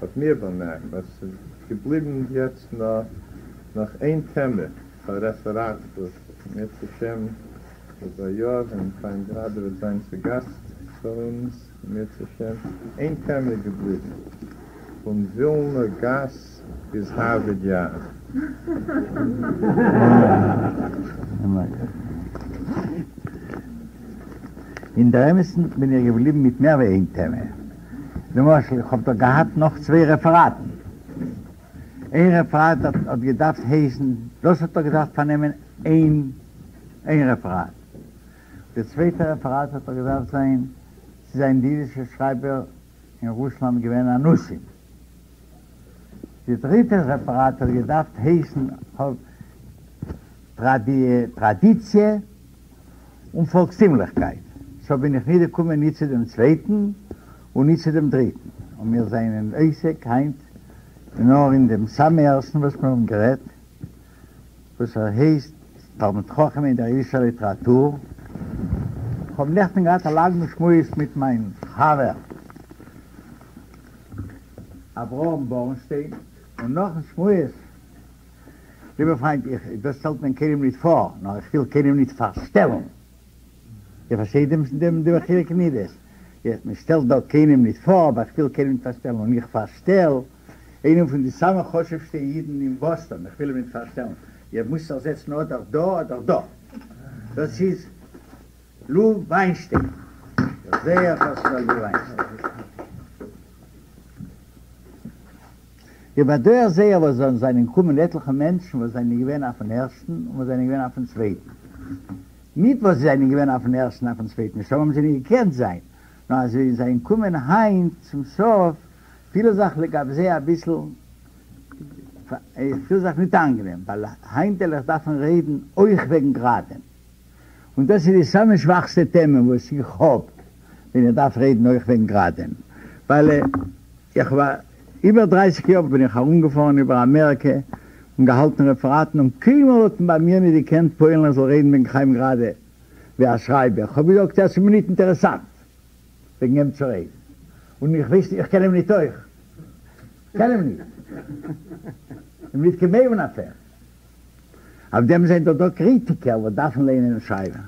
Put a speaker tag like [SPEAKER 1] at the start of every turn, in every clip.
[SPEAKER 1] אויף מיר באמערקט אז ס'איז געבליבן יעצט נאר נאך איין טעמע פאר רעפעראט וואס אם ירצה השם איבער א יאר ווען חיים גראדע וועט זיין צו גאסט ביי אונז אם ירצה השם, איין טעמע איז געבליבן, פון ווילנא גאס ביז הארווארד יארד.
[SPEAKER 2] אין דער אמת'ן בין איך געבליבן מיט מער ווי איין טעמע. למשל, איך האב דאך געהאט נאך צוויי רעפעראטן. איין רעפעראט האט געדארפט הייסן, דאס האט דאך געדארפט פארנעמען איין איין רעפעראט. דער צווייטער רעפעראט האט דאך געדארפט זיין, צי זיינען די אידישע שרייבער אין רוסלאנד געווען אנוסים. די דריטע רעפעראט האט געדארפט הייסן טראדיציע און פאלקסטימליכקייט. סאו בין איך ניט געקומען ניט צו דעם צווייטן און ניט צו דעם דריטן. און מיר זענען עוסק היינט נאר אין דעם סאמע ערשטן וואס מיר האבן גערעדט, וואס ער הייסט תלמיד חכם אין דער אידישער ליטעראטור. כ'האב נעכטן געהאט א לאנגן שמועס מיט מיין חבר אברהם בארנשטיין, און נאכן שמועס, ליבע פריינט, איך, דאס שטעלט מען קיינעם ניט פאר, נאר איך וויל קיינעם ניט פארשטעלן. איר פארשטייט דעם דעם דעם חילוק ניט דאס? מען שטעלט דא קיינעם ניט פאר, אבער איך וויל קיינעם ניט פארשטעלן, און איך פארשטעל איינעם פון די סאמע חשוב'סטע אידן אין באסטאן, איך וויל אים ניט פארשטעלן, איר מוזט זיך זעצן אדער דא אדער דא. דאס איז לו וויינשטיין, דער זייער חשוב'ער לו וויינשטיין. איך באדויער זייער וואס דא זענען געקומען עטליכע מענטשן וואס זענען געווען אויפן ערשטן און וואס זענען געווען אויפן צווייטן. ניט וואס זיי זענען געווען אויפן ערשטן און אויפן צווייטן, מסתמא האבן זיי ניט געקענט זיין, נאר אז זיי זענען געקומען היינט צום סוף, פיל איך זיך לגבי זיי אביסל, איך פיל זיך ניט איינגענעם, ווייל היינט וועל איך דארפן רעדן אויך וועגן גראדען. און דאס איז די סאמע שוואכסטע טעמע וואס איך האב, ווען איך דארף רעדן אויך וועגן גראדען, ווייל איך האב איבער דרייסיג יאר בין איך ארומגעפארן איבער אמעריקע און געהאלטן רעפעראטן און קיינמאל האט מען ביי מיר ניט געקענט פועל'ן איך זאל רעדן וועגן חיים גראדע ווי א שרייבער, איך האב געזאגט אז ס'איז מיר ניט אינטערעסאנט וועגן אים צו רעדן, און איך ווייס ניט, איך קען אים ניט אויך, קען אים ניט, אים ניט קיין מבין אויף אים. אויף דעם זענען דאך דא קריטיקער וואס דארפן ליינען און שרייבן.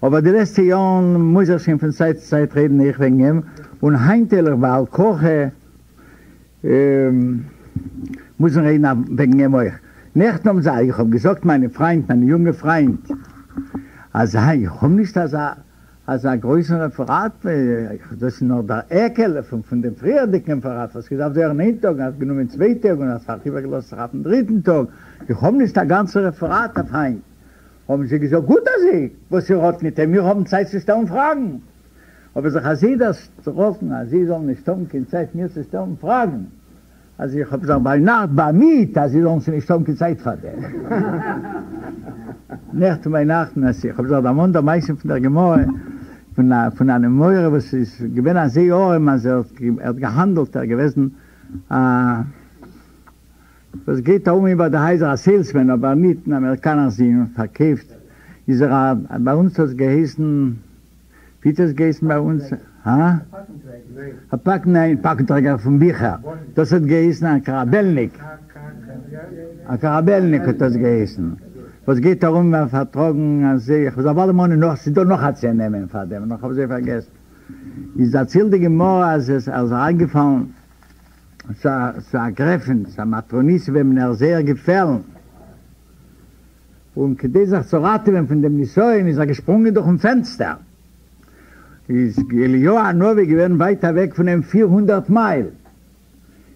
[SPEAKER 2] אבער די לעצטע יארן מוז איך שוין פון צייט צו צייט רעדן אויך וועגן אים, און היינט וועל איך בעל כרחי מוזן רעדן וועגן אים אויך. נעכטן האבן זיי, איך האב געזאגט מיינע פריינט, מיינע יונגע פריינט, אז איך האב נישט אזא אזא גרויסן רעפעראט, דאס איז נאר דער עקעלע פון דעם פריערדיגן רעפעראט וואס געדארפט ווערן איין טאג און האט גענומען צוויי טעג און אסאך איבערגעלאזט זיך אויפן דריטן טאג, איך האב נישט א גאנצן רעפעראט אויף היינט. האבן זיי געזאגט, גוט אזוי, וואס איר האט ניט, מיר האבן צייט צו שטעלן פראגן. האב איך זיך אזוי דערשראקן אז זיי זאלן נישט האבן קיין צייט מיר צו שטעלן פראגן. אז איך האב זיך ביינאכט באמיהט אז זיי זאלן שוין נישט האבן קיין צייט פאר דעם. נעכטן ביינאכט אז איך האב זיך דערמאנט די מעשה פון דער גמרא פון א פון אן אמורא וואס איז געווען אזוי ארעם אז ער האט געהאנדלט ער איז געוועזן א וואס גייט ארום איבער די הייזער א סעילסמען אבער ניט אין אמעריקאנער זין פארקויפט איז ער א ביי אונז האט עס געהייסן ווי האט עס געהייסן ביי אונז? הא? א פאק ניין, פאקנטרעגער פון ביכער, דאס האט געהייסן א קאראבעלניק, א קאראבעלניק האט דאס געהייסן, וואס גייט ארום און פארטראגן אזוי, איך זאל באלד דערמאנען נאך, ס'איז דא נאך א צען נעמען פאר דעם, נאר כ'האב זיי פארגעסן. איז דערציילט די גמרא אז עס ער איז אריינגעפאלן צו א גרעפין, צו א מטרוניתא וועמען ער איז זייער געפעלן, און כדי זיך צו ראטעווען פון דעם נסיון איז ער געשפרונגען דורכן פענסטער, איז אליהו הנביא געווען ווייט אוועק פון אים 400 מייל,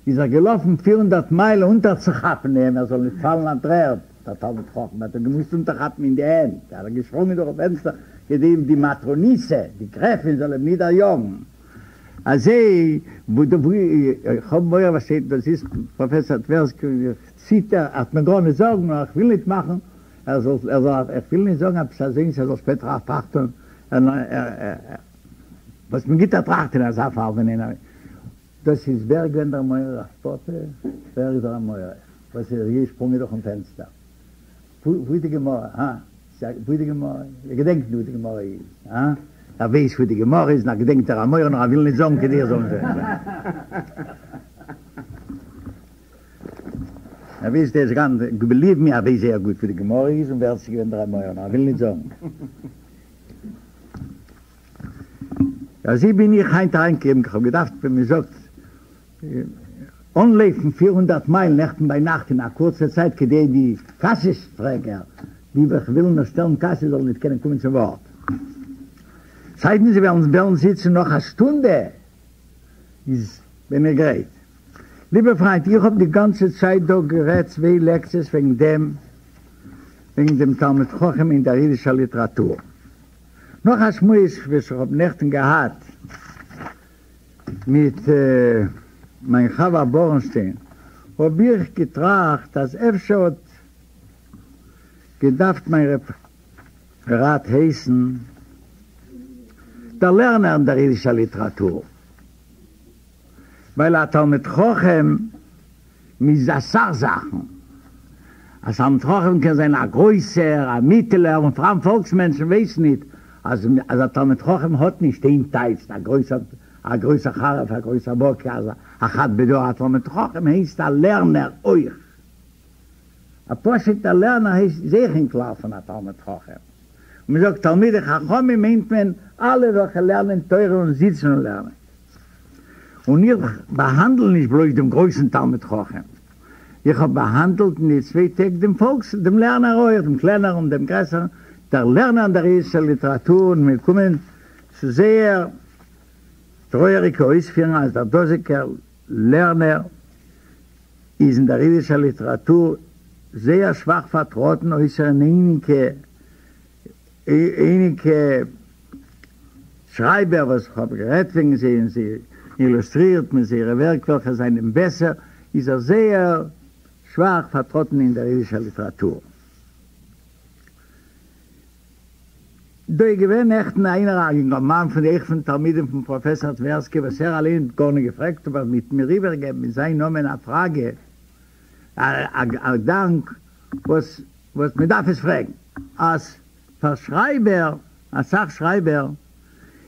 [SPEAKER 2] איז ער געלאפן 400 מייל אונטערצוכאפן אים ער זאל ניט פאלן אויף דר'ערד, דער תלמיד חכם האט אים געמוזט אונטערכאפן אין די הענט, ער איז געשפרונגען דורכן פענסטער כדי די מטרוניתא, די גרעפין, זאל אים ניט דעריאגן. אזוי וואו איך האב מורא וואס שטייט דאס איז פראפעסאר טווערסקי און איך ציטער ער וועט מיר גארנישט זאגן נאר איך וויל ניט מאכן ער זאל ער זאל איך וויל ניט זאגן עפעס אזוינס ער זאל שפעטער א טראכט טון וואס מען גיט א טראכט אין אזא פאל ווען איינער דאס איז ווער געווען דער אמורא רב פפא ווער איז דער אמורא וואס איז געשפרונגען דורכן פענסטער וואו איז די גמרא? הא? וואו איז די גמרא? ער געדענקט נישט וואו די גמרא איז, הא? ער ווייסט וואו די גמרא איז, נאר געדענקט דער אמורא, נאר ער וויל נישט זאגן כדי ער זאל נישט זאגן. ער ווייסט דאס גאנץ, בעליוו מי, ער ווייסט זייער גוט וואו די גמרא איז און ווער ס'איז געווען דער אמורא, נאר ער וויל ניט זאגן. אזוי בין איך היינט אריינגעקומען, כ'האב געדארפט ווי מען זאגט אנלויפן 400 מייל נעכטן ביינאכט אין א קורצע צייט כדי די קשיות פרעגער, די וועלכע ווילן מיר שטעלן קשיות זאלן ניט קענען קומען צום ווארט. סיידן זיי וועלן וועלן זיצן נאך א שטונדע איז בין איך גרייט. ליבע פריינט, איך האב די גאנצע צייט דא גערעדט צוויי לעקציעס וועגן דעם, וועגן דעם תלמיד חכם אין דער אידישער ליטעראטור. נאך א שמועס וואס איך האב נעכטן געהאט מיט מיין חבר בארנשטיין, האב איך געטראכט אז אפשר האט געדארפט מיין רעפעראט הייסן דער לערנער אין דער אידישער ליטעראטור. ווייל א תלמיד חכם איז אסאך זאכן, א תלמיד חכם קען זיין א גרויסער, א מיטעלער, און פאראן פאלקס מענטשן ווייסן ניט אז אז א תלמיד חכם האט נישט איין טייטש, א גרויסער א גרויסער חריף, א גרויסער בקי, א חד בדור, א תלמיד חכם הייסט א לערנער אויך, א פשוט'ער לערנער הייסט איז אויך אין כלל פון א תלמיד חכם. און מען זאגט תלמידי חכמים מיינט מען אלע וועלכע לערנען תורה און זיצן און לערנען. און איך באהאנדל נישט בלויז דעם גרויסן תלמיד חכם, איך האב באהאנדלט אין די צוויי טעג דעם פאלקס, דעם לערנער אויך, דעם קלענערן און דעם גרעסערן, דער לערנער אין דער אידישער ליטעראטור, און מיר קומען צו זייער טרויעריגע אויספירן אז דער דאזיגער לערנער איז אין דער אידישער ליטעראטור זייער שוואך פארטראטן, אויסער אין אייניקע אייניקע שרייבער וואס איך האב גערעדט וועגן זיי און זיי אילוסטרירט מיט זייערע ווערק וועלכע זיינען בעסער, איז ער זייער שוואך פארטראטן אין דער אידישער ליטעראטור. דא איז געווען נעכטן איינער א יונגערמאן פון אויך פון תלמידים פון פראפעסאר טווערסקי וואס ער אליין האט גארנישט געפרעגט אבער מיט מיר איבערגעגעבן אין זיין נאמען א פראגע א געדאנק וואס וואס מען דארף עס פרעגן אז פאר שרייבער אסאך שרייבער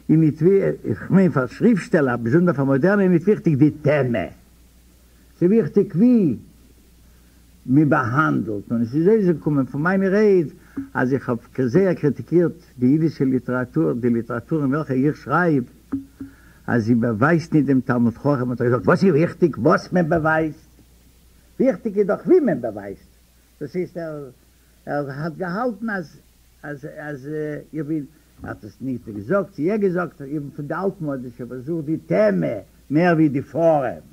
[SPEAKER 2] איז ניט איך מיין פאר שריפטשטעלער באזונדער פאר מאדערנע איז ניט וויכטיג די טעמע ס'איז וויכטיג ווי מען באהאנדלט, און עס איז אויסגעקומען פון מיינע רייד אז איך האב זייער קריטיקירט די אידישע ליטעראטור, די ליטעראטור אין וועלכער איך שרייב, אז זי באווייזט ניט דעם תלמיד חכם, האט ער געזאגט, וואס איז וויכטיג וואס מען באווייזט? וויכטיג איז דאך ווי מען באווייזט. דאס הייסט ער ער האט געהאלטן אז אז אז איך בין, ער האט עס ניט געזאגט, צו יא געזאגט, איך בין פון די אלטמאדישע וואס זוכט די טעמע מער ווי די פארעם.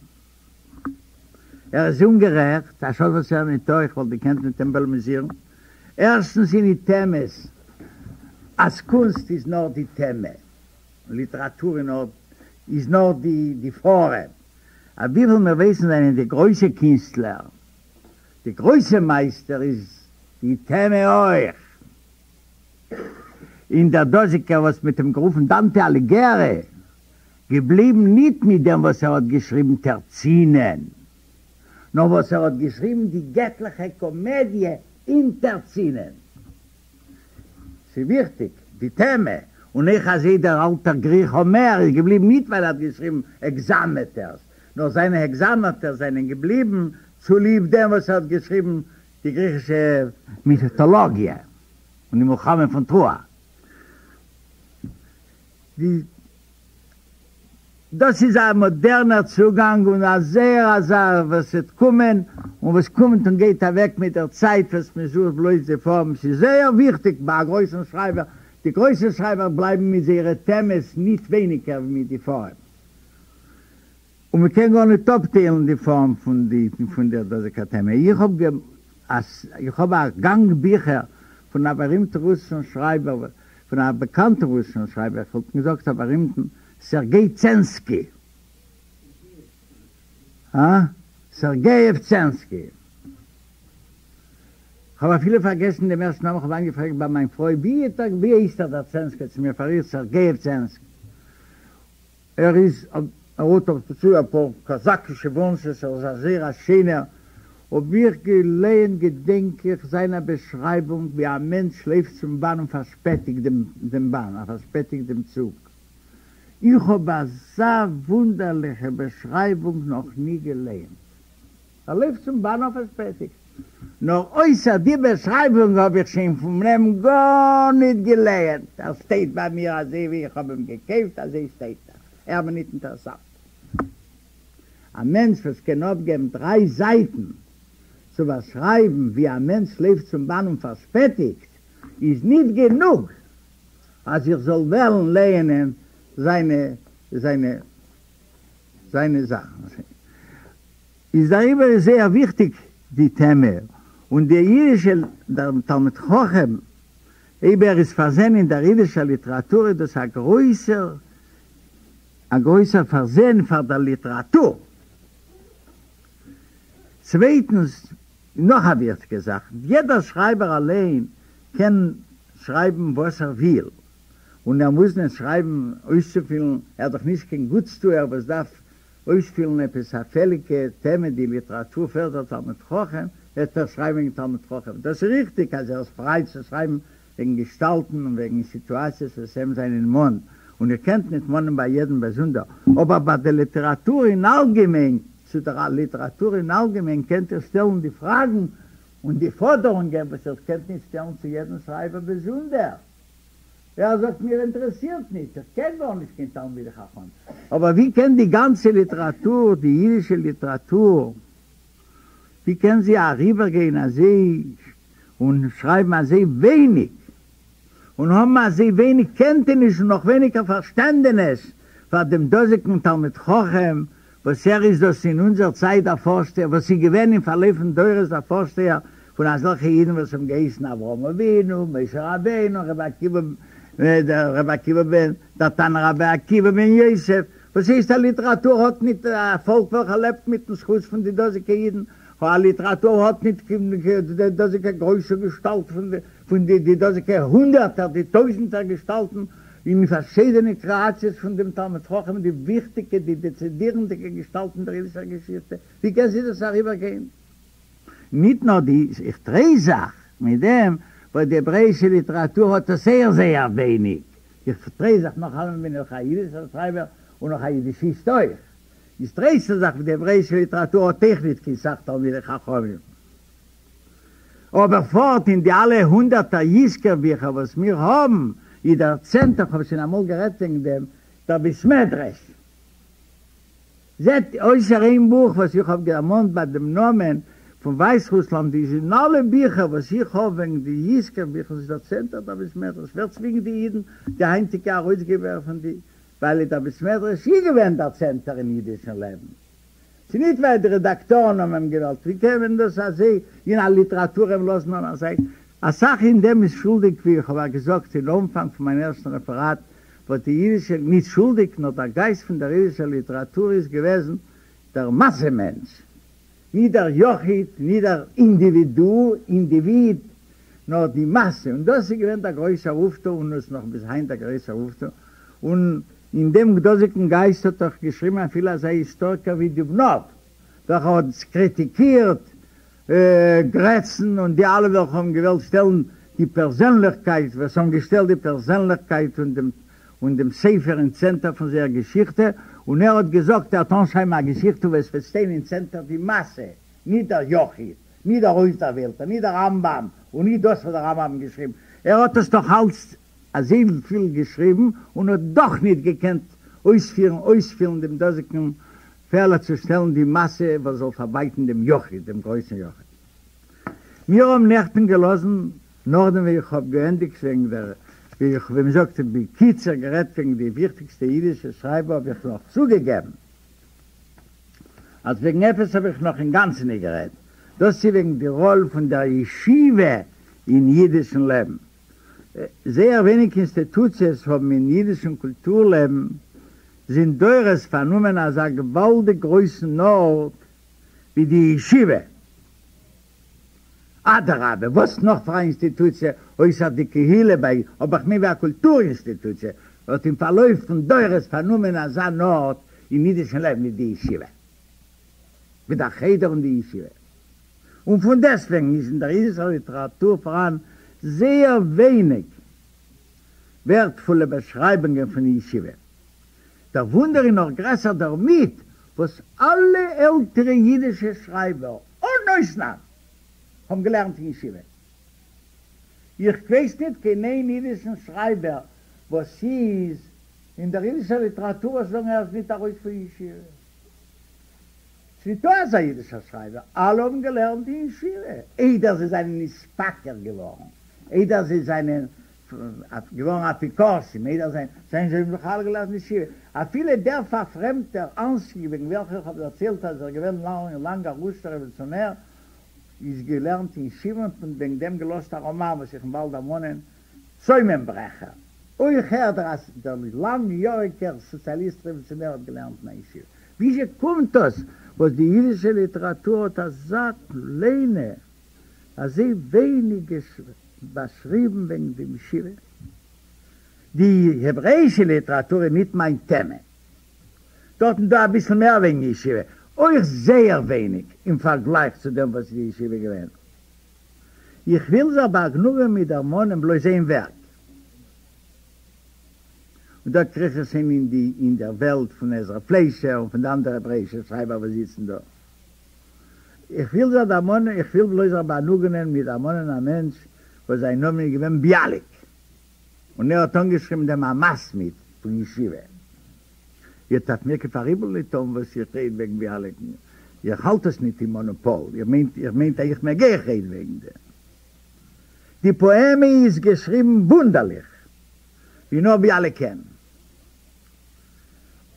[SPEAKER 2] ער איז אומגערעכט, א שאד וואס ער איז ניטא, איך וואלט געקענט מיט אים פאלעמיזירן. ערשטנס איז ניט אמת אז קונסט איז נאר די טעמע, און ליטעראטור איז נאר די פארעם. אויף וויפיל מיר ווייסן זענען די גרויסע קינסטלער, די גרויסע מייסטער איז די טעמע אויך. און דער דאזיגער וואס מ'האט אים גערופן דאנטע אליגערי געבליבן ניט מיט דעם וואס ער האט געשריבן טערצינען, נאר וואס ער האט געשריבן די געטליכע קאמעדיע אין טערצינען. ס'איז וויכטיג די טעמע, און אויך אזוי דער אלטער גריך האמער איז געבליבן ניט ווייל ער האט געשריבן העקזאמעטערס, נאר זיינע העקזאמעטערס זענען געבליבן צוליב דעם וואס ער האט געשריבן די גריכישע מיטאלאגיע און די מלחמה פון טרואא. די. דאס איז א מאדערנער צוגאנג און א זייער אזא וואס וועט קומען און וואס קומט און גייט אוועק מיט דער צייט וואס מען זוכט בלויז די פארם. ס'איז זייער וויכטיג ביי א גרויסן שרייבער, די גרויסע שרייבער בלייבן מיט זייערע טעמעס ניט ווייניגער ווי מיט די פארם. און מען קען גארניט אפטיילן די פארם פון די פון דער דאזיגער טעמע. איך האב איך האב א גאנג ביכער פון א בארימטן רוסישן שרייבער, פון א באקאנטן רוסישן שרייבער, איך וואלט געזאגט א בארימטן, סערגעי צענסקי. הא? סערגעיעוו צענסקי. כ'האב אפילו פארגעסן דעם ערשטן נאמען, כ'האב איינגעפרעגט ביי מיין פרוי ווי הייסט ער דער צענסקי, האט זי מיר פארריכט סערגעיעוו צענסקי. ער איז ער האט דערצו אפאר קאזאקישע וואנצעס, ער איז א זייער א שענער, האב איך געלייענט געדענק איך זיין א באשרייבונג ווי א מענטש לויפט צום באן און פארשפעטיגט דעם באן, ער פארשפעטיגט דעם צוג, איך האב אזא וואונדערליכע באשרייבונג נאך ני געלייענט, ער לויפט צום באן און פארשפעטיגט. נאר אויסער די באשרייבונג האב איך שוין פון אים גארניט געלייענט, ער שטייט ביי מיר אזוי ווי איך האב אים געקויפט אזוי שטייט ער, ער איז מיר ניט אינטערעסאנט. א מענטש וואס קען אפגעבן דריי זייטן צו באשרייבן ווי א מענטש לויפט צום באן און פארשפעטיגט, איז ניט גענוג אז איך זאל וועלן לייענען זיינע זיינע זיינע זאכן. איז דעריבער איז זייער וויכטיג די טעמע, און דער אידישער דער תלמיד חכם אויב ער איז פארזען אין דער אידישער ליטעראטור איז דאס א גרויסער א גרויסער פארזען פאר דער ליטעראטור. צווייטנס, נאך א וויכטיגע זאך, יעדער שרייבער אליין קען שרייבן וואס ער וויל, און ער מוז נישט שרייבן אויסצופילן, ער איז דאך נישט קיין גוטסטוער וואס דארף אויספילן עפעס א פעליגע טעמע, די ליטעראטור פעלט א תלמיד חכם, וועט ער שרייבן וועגן תלמיד חכם. דאס איז ריכטיג אז ער איז פריי צו שרייבן וועגן געשטאלטן און וועגן סיטואציעס וואס אים זענען נאנט, און איר קענט ניט מאנען ביי יעדן באזונדער, אבער ביי דער ליטעראטור אין אלגעמיין, צו דער ליטעראטור אין אלגעמיין קענט איר שטעלן די פראגן און די פאדערונגען וואס איר קענט ניט שטעלן צו יעדן שרייבער באזונדער. ער זאגט מיר אינטערעסירט ניט, איך קען גארנישט קיין תלמידי חכמים, אבער ווי קען די גאנצע ליטעראטור, די אידישע ליטעראטור, ווי קען זי אריבערגיין אזוי און שרייבן אזוי ווייניג, און האבן אזוי ווייניג קענטעניש און נאך ווייניגער פארשטענדענעס פאר דעם דאזיגן תלמיד חכם וואס ער איז דאס אין אונזער צייט דער פארשטייער, וואס איז געווען אין פארלויף פון דורות דער פארשטייער פון אזעלכע אידן וואס האבן געהייסן אברהם אבינו, משה רבינו, רבי עקיבא, דער רבי עקיבא בן, דער תנא רבי עקיבא בן יוסף, וואס הייסט א ליטעראטור האט ניט א פאלק וועלכע לעבט מיטן זכות פון די דאזיגע אידן, א ליטעראטור האט ניט די דאזיגע גרויסע געשטאלט פון די די דאזיגע הונדערטער, די טויזנטער געשטאלטן אין פארשיידענע קרעאציעס פון דעם תלמיד חכם, די וויכטיגע, די דעצידירנדיגע געשטאלטן אין דער אידישער געשיכטע, ווי קען זי דאס אריבערגיין? ניט נאר די, איך טרייסט זיך מיט דעם, וואס די העברעאישע ליטעראטור האט עס זייער זייער ווייניג, איך טרייסט זיך, נאך אלעמען בין איך א אידישער שרייבער און נאך א אידישיסט אויך, איז טרייסט איך זיך וואס די העברעאישע ליטעראטור האט אויך ניט קיין סך תלמידי חכמים. אבער פארט אין די אלע הונדערטער יזכור ביכער וואס מיר האבן, איז דער צענטער, כ'האב שוין אמאל גערעדט וועגן דעם, דער בית מדרש. זעט, אויסער איין בוך וואס איך האב דערמאנט ביי דעם נאמען פון ווייסרוסלאנד, איז אין אלע ביכער וואס איך האב וועגן די יזכור ביכער איז דער צענטער דער בית מדרש, ווער צווינגט די אידן, די היינטיגע ארויסגעבער פון די, ווייל דער בית מדרש איז געווען דער צענטער אין אידישן לעבן. ס'איז ניט ווייל די רעדאַקטאָרן האָבן אים געוועלט. ווי קען מען דאָס אַזוי אין אַ ליטעראַטור אים לאָזן אָן אַ זייט? אַ סך אין דעם איז שולדיק, ווי איך האָב געזאָגט אין אָנפאַנג פון מיין ערשטן רעפעראַט, וואָס די יידישע, ניט שולדיק, נאָר דער גייסט פון דער יידישער ליטעראַטור איז געוועזן דער מאַסע-מענטש, ניט דער יחיד, ניט דער אינדיווידו, אינדיוויד, נאָר די מאַסע. און דאָס איז געווען דער גרויסער אויפטו און איז נאָך ביז היינט דער גרויסער אויפטו. און אין דעם דאָזיקן גייסט האָט אויך געשריבן אַפילו אַזאַ היסטאָריקער ווי דובנאָוו, וועלכער האָט קריטיקירט גרעצן און די אַלע וועלכע האָבן געוועלט שטעלן די פּערזענלעכקייט, וואָס האָבן געשטעלט די פּערזענלעכקייט און דעם און דעם ספר אין צענטער פון זייער געשיכטע, און ער האָט געזאָגט, ער וועט אָנשרייבן אַ געשיכטע וווּ עס וועט שטיין אין צענטער די מאַסע, ניט דער יחיד, ניט דער אויסדערוויילטער, ניט דער רמב"ם, און ניט דאָס וואָס דער רמב"ם האָט געשריבן. ער האָט עס דאָך אַלץ אזויפיל געשריבן און האט דאך ניט געקענט אויספירן אויספילן דעם דאזיקן פעלער צו שטעלן די מאסע וואס זאל פארבייטן דעם יחיד, דעם גרויסן יחיד. מיר האבן נעכטן געלאזן, נאכדעם ווי איך האב געענדיקט וועגן דער, ווי איך, ווי מ'זאגט בקיצור, גערעדט וועגן די וויכטיקסטע אידישע שרייבער, האב איך נאך צוגעגעבן, אז וועגן עפעס האב איך נאך אינגאנצן ניט גערעדט, דאס איז וועגן די ראל פון דער ישיבה אין אידישן לעבן. זייער ווייניג אינסטיטוציעס האבן אין אידישן קולטור-לעבן זינט דורות פארנומען אזא געוואלדיג גרויסן ארט ווי די ישיבה. אדרבה, וואס נאך פאר א אינסטיטוציע אויסער די קהילה ביי, אבער כ'מיין ווי א קולטור-אינסטיטוציע, האט אין פארלויף פון דורות פארנומען אזא ארט אין אידישן לעבן ווי די ישיבה, ווי דער חדר און די ישיבה. און פון דעסטוועגן איז אין דער אידישער ליטעראטור פאראן זייער ווייניג ווערטפולע באשרייבונגען פון ישיבה. דער וואונדער איז נאך גרעסער דערמיט וואס אלע עלטערע אידישע שרייבער, אן אויסנאם! האבן געלערנט אין ישיבה. איך ווייס ניט קיין איין אידישן שרייבער וואס איז אין דער אידישער ליטעראטור וואס זאגן ער איז ניט ארויס פון ישיבה. ס'ניטא אזא אידישער שרייבער, אלע האבן געלערנט אין ישיבה איידער זיי זענען נתפקר געווארן, איידער זיי זענען געווארן אפיקורסים, איידער זיי זענען זיי האבן זיך אלע געלערנט אין ישיבה, אפילו דער פארפרעמדטער אנסקי וועגן וועלכן איך האב דערציילט אז ער איז געווען לאנג א רוסישער רעוואלוציאנער, איז געלערנט אין ישיבה און האט וועגן דעם געלאזט א ראמאן וואס איך וועל באלד דערמאנען, צוימען-ברעכער. אויך ער, דער דער לאנג-יאריגער סאציאליסט רעוואלוציאנער האט געלערנט אין א ישיבה. וויאזוי קומט דאס וואס די אידישע ליטעראטור האט אזא קליינע, אזוי ווייניג באשריבן וועגן דעם ישיבה? די העברעאישע ליטעראטור איז ניט מיין טעמע. דארטן דא אביסל מער וועגן ישיבה, אויך זייער ווייניג אין פארגלייך צו דעם וואס איז די ישיבה געווען. איך וויל זיך באגנוגען מיט דערמאנען בלויז איין ווערק, און דא קריך איך שוין אין די אין דער וועלט פון עזרא פליישער און פון די אנדערע העברעאישע שרייבער וואס זיצן דא. איך וויל זיך דערמאנען, איך וויל בלויז זיך באגנוגענען מיט דערמאנען א מענטש וואס זיין נאמען איז געווען ביאליק, און ער האט אנגעשריבן דעם המתמיד פון ישיבה. איר דארפט מיר קיין פאראיבל ניט טאן וואס איך רעד וועגן ביאליקן, איך האלט עס ניט אין מאנאפאל, איר מיינט, איר מיינט אז איך מעג אויך רעדן וועגן דעם. די פאעמע איז געשריבן וואונדערליך, ווי נאר ביאליק קען,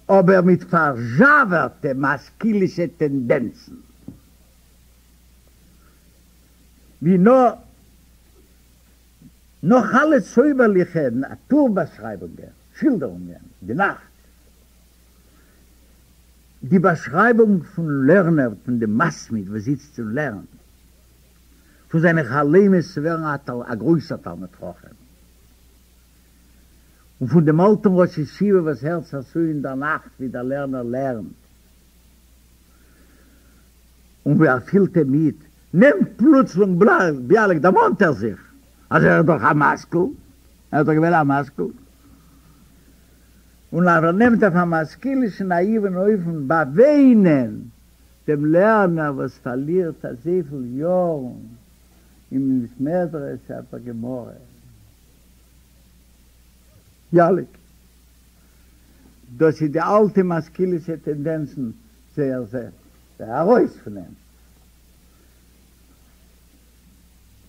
[SPEAKER 2] אבער מיט פארזשאווערטע משכילישע טענדענצן, ווי נאר נאך אלע צויבערליכע נאטור-באשרייבונגען, שילדערונגען, די נאכט, די באשרייבונג פון לערנער פון דעם מתמיד וואס זיצט און לערנט, פון זיינע חלומות צו ווערן א גרויסער תלמיד חכם, און פון דעם אלטן ראש ישיבה וואס הערט זיך צו אין דער נאכט ווי דער לערנער לערנט, און ווי ער פילט אים מיט, נעמט פלוצלונג ביאליק דערמאנט ער זיך אז ער איז דאך א משכיל, ער איז דאך געווען א משכיל, און ער נעמט אויף א משכילישן נאיוון אופן באוויינען דעם לערנער וואס פארלירט אזויפיל יארן אין בית מדרש אויף דער גמרא. ביאליק. דאס איז די אלטע משכילישע טענדענצן זייער זייער ארויס פון אים.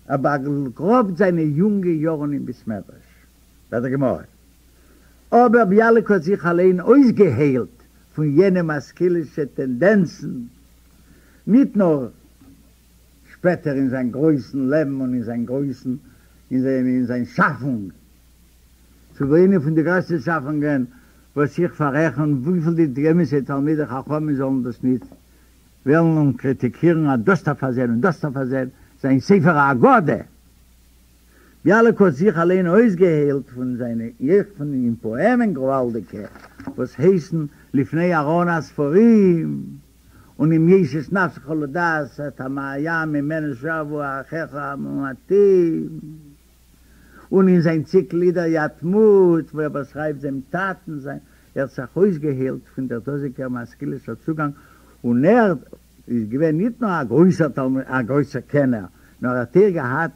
[SPEAKER 2] ער באגראבט זיינע יונגע יארן אין בית מדרש ביי דער גמרא. אבער ביאליק האט זיך אליין אויסגעהיילט פון יענע משכילישע טענדענצן, ניט נאר שפעטער אין זיין גרויסן לעבן און אין זיין גרויסן אין זיין שאפונג, ס'איז איינע פון די גרעסטע שאפונגען וואס איך פאררעכן, וויפיל די אמת'ע תלמידי חכמים זאלן דאס ניט וועלן און קריטיקירן אז דאס דארף אזוי און דאס דארף אזוי, זיין ספר האגדה. ביאליק האט זיך אליין אויסגעהיילט פון זיינע אויך פון אין פאעמען געוואלדיגע וואס הייסן לפני ארון הספרים און אם ישת נפשך לדעת את המעיין ממנו שאבו אחיך המעוטים און אין זיין ציקל לידער יתמות וואו ער באשרייבט דעם טאטן זיין ער האט זיך אויסגעהיילט פון דער דאזיגער משכילישער צוגאנג און ער איז געווען ניט נאר א גרויסער תלמיד א גרויסער קענער נאר ער האט אויך געהאט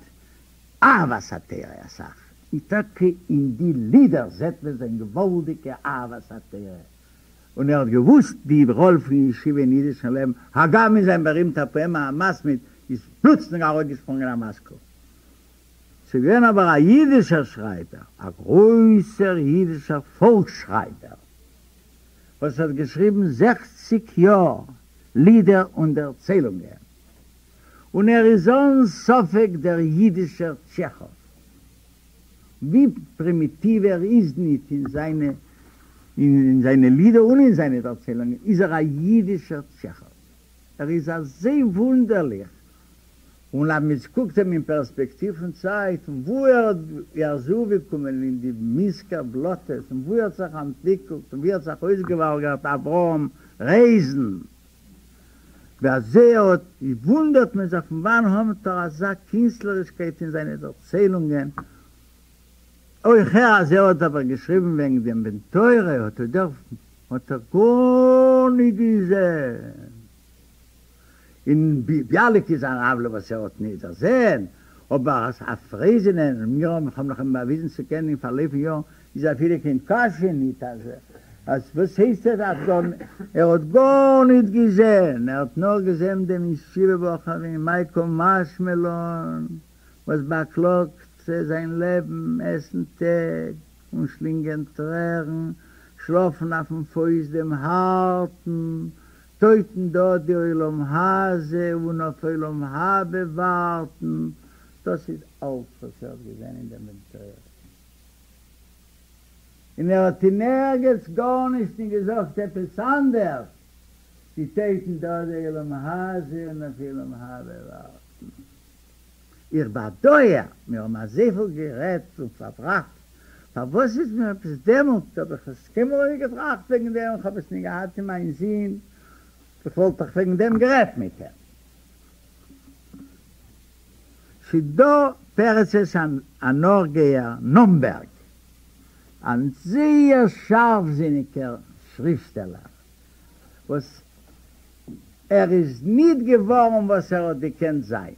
[SPEAKER 2] אהבת התורה אסאך און טאקע אין די לידער זעט מען זיין געוואלדיגע אהבת התורה און ער האט געוואוסט די ראל פון ישיבה אין אידישן לעבן הגם אין זיין בארימטע פאעמע המתמיד איז פלוצלינג ארויסגעשפרונגען א משכיל. ס'איז געווען אבער א אידישער שרייבער, א גרויסער אידישער פאלקס-שרייבער, וואס האט געשריבן זעכציק יאר לידער און דערציילונגען, און ער איז אן ספק דער אידישער טשעכאוו. ווי פרימיטיוו ער איז ניט אין זיינע אין זיינע לידער און אין זיינע דערציילונגען, איז ער א אידישער טשעכאוו. ער איז אזוי וואונדערליך און אז מען קוקט אים אין פערספעקטיוו פון צייט און וואו ער איז אויפגעקומען אין די מינסקער בלאטעס און וואו ער האט זיך אנטוויקלט און ווי ער האט זיך אויסגעוואלגערט אברהם רייזן ווי אזוי ער האט וואונדערט מען זיך פון וואנען האט ער אזא קינסטלערישקייט אין זיינע דערציילונגען אויך ער אז ער האט אבער געשריבן וועגן דעם בן תורה האט ער דער האט ער גארניט געזען. אין ביאליק איז אן עוולה וואס ער האט ניט דערזען, אבער אז אויף רייזענען, און מיר האבן כ'האב נאך אים באוויזן צו קענען אין פארלויף פון יארן, איז אפילו קיין קשיא ניט אז אז וואס הייסט ער האט גאר ער האט גארניט געזען, ער האט נאר געזען דעם ישיבה בחור אין מאי קא משמע לן וואס באקלאגט זיין לעבן, עסן טעג און שלינגען טרערן, שלאפן אויפן פויסט דעם הארטן, טויטן דא די עולם הזה און אויף עולם הבא ווארטן, דאס איז אלץ וואס ער האט געזען אין דעם בן תורה. און ער האט אין ערגעץ גארנישט נישט געזאגט עפעס אנדערש ווי טויטן דא די עולם הזה און אויף עולם הבא ווארטן. איך באדויער, מיר האבן אזויפיל גערעדט און פארבראכט, פארוואס איז מיר עפעס דעמאלט האב איך עס קיינמאל נישט געטראכט וועגן דעם, איך האב עס נישט געהאט אין מיין זין, איך וואלט דאך וועגן דעם גערעדט מיט אים. ס'דא פרצ'ס א נאכגייער נאמבערג, א זייער שארפזיניגער שריפטשטעלער, וואס ער איז ניט געווארן וואס ער האט געקענט זיין.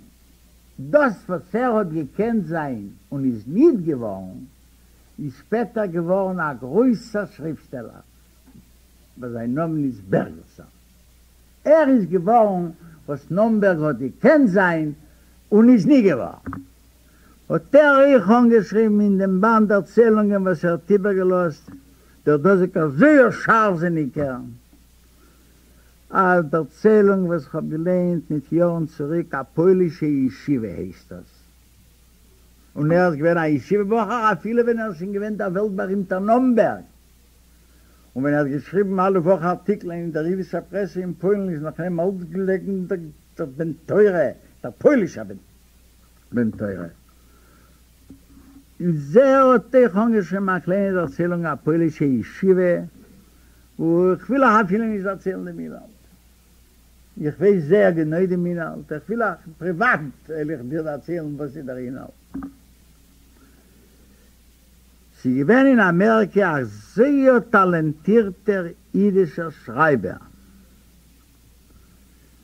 [SPEAKER 2] דאס וואס ער האט געקענט זיין און איז ניט געווארן, איז שפעטער געווארן א גרויסער שריפטשטעלער, וואס זיין נאמען איז בערגעלסאן. ער איז געווארן וואס נאמבערג האט געקענט זיין און איז ניט געווארן. האט ער אויך אנגעשריבן אין דעם באנד דערציילונגען וואס ער האט איבערגעלאזט, דער דאזיקער זייער שארפזיניקער. א דערציילונג וואס איך האב געליינט מיט יארן צוריק, א פוילישע ישיבה הייסט דאס, און ער איז געווען א ישיבה בחור אפילו ווען ער איז שוין געווען דער וועלט בארימטער נאמבערג, און ווען ער האט געשריבן אלע וואך ארטיקלען אין דער אידישער פרעסע אין פוילן איז נאך אים אלץ געלעגן דער בן תורה, דער פוילישער בן תורה. איז ער האט אויך אנגעשריבן א קליינע דערציילונג א פוילישע ישיבה, וואו איך וויל אייך אפילו נישט דערציילן דעם אינהאלט, איך ווייס זייער גענוי דעם אינהאלט, איך וויל אייך פריוואט וועל איך דיר דערציילן וואס איז דער אינהאלט. ס'איז געווען אין אמעריקע א זייער טאלענטירטער אידישער שרייבער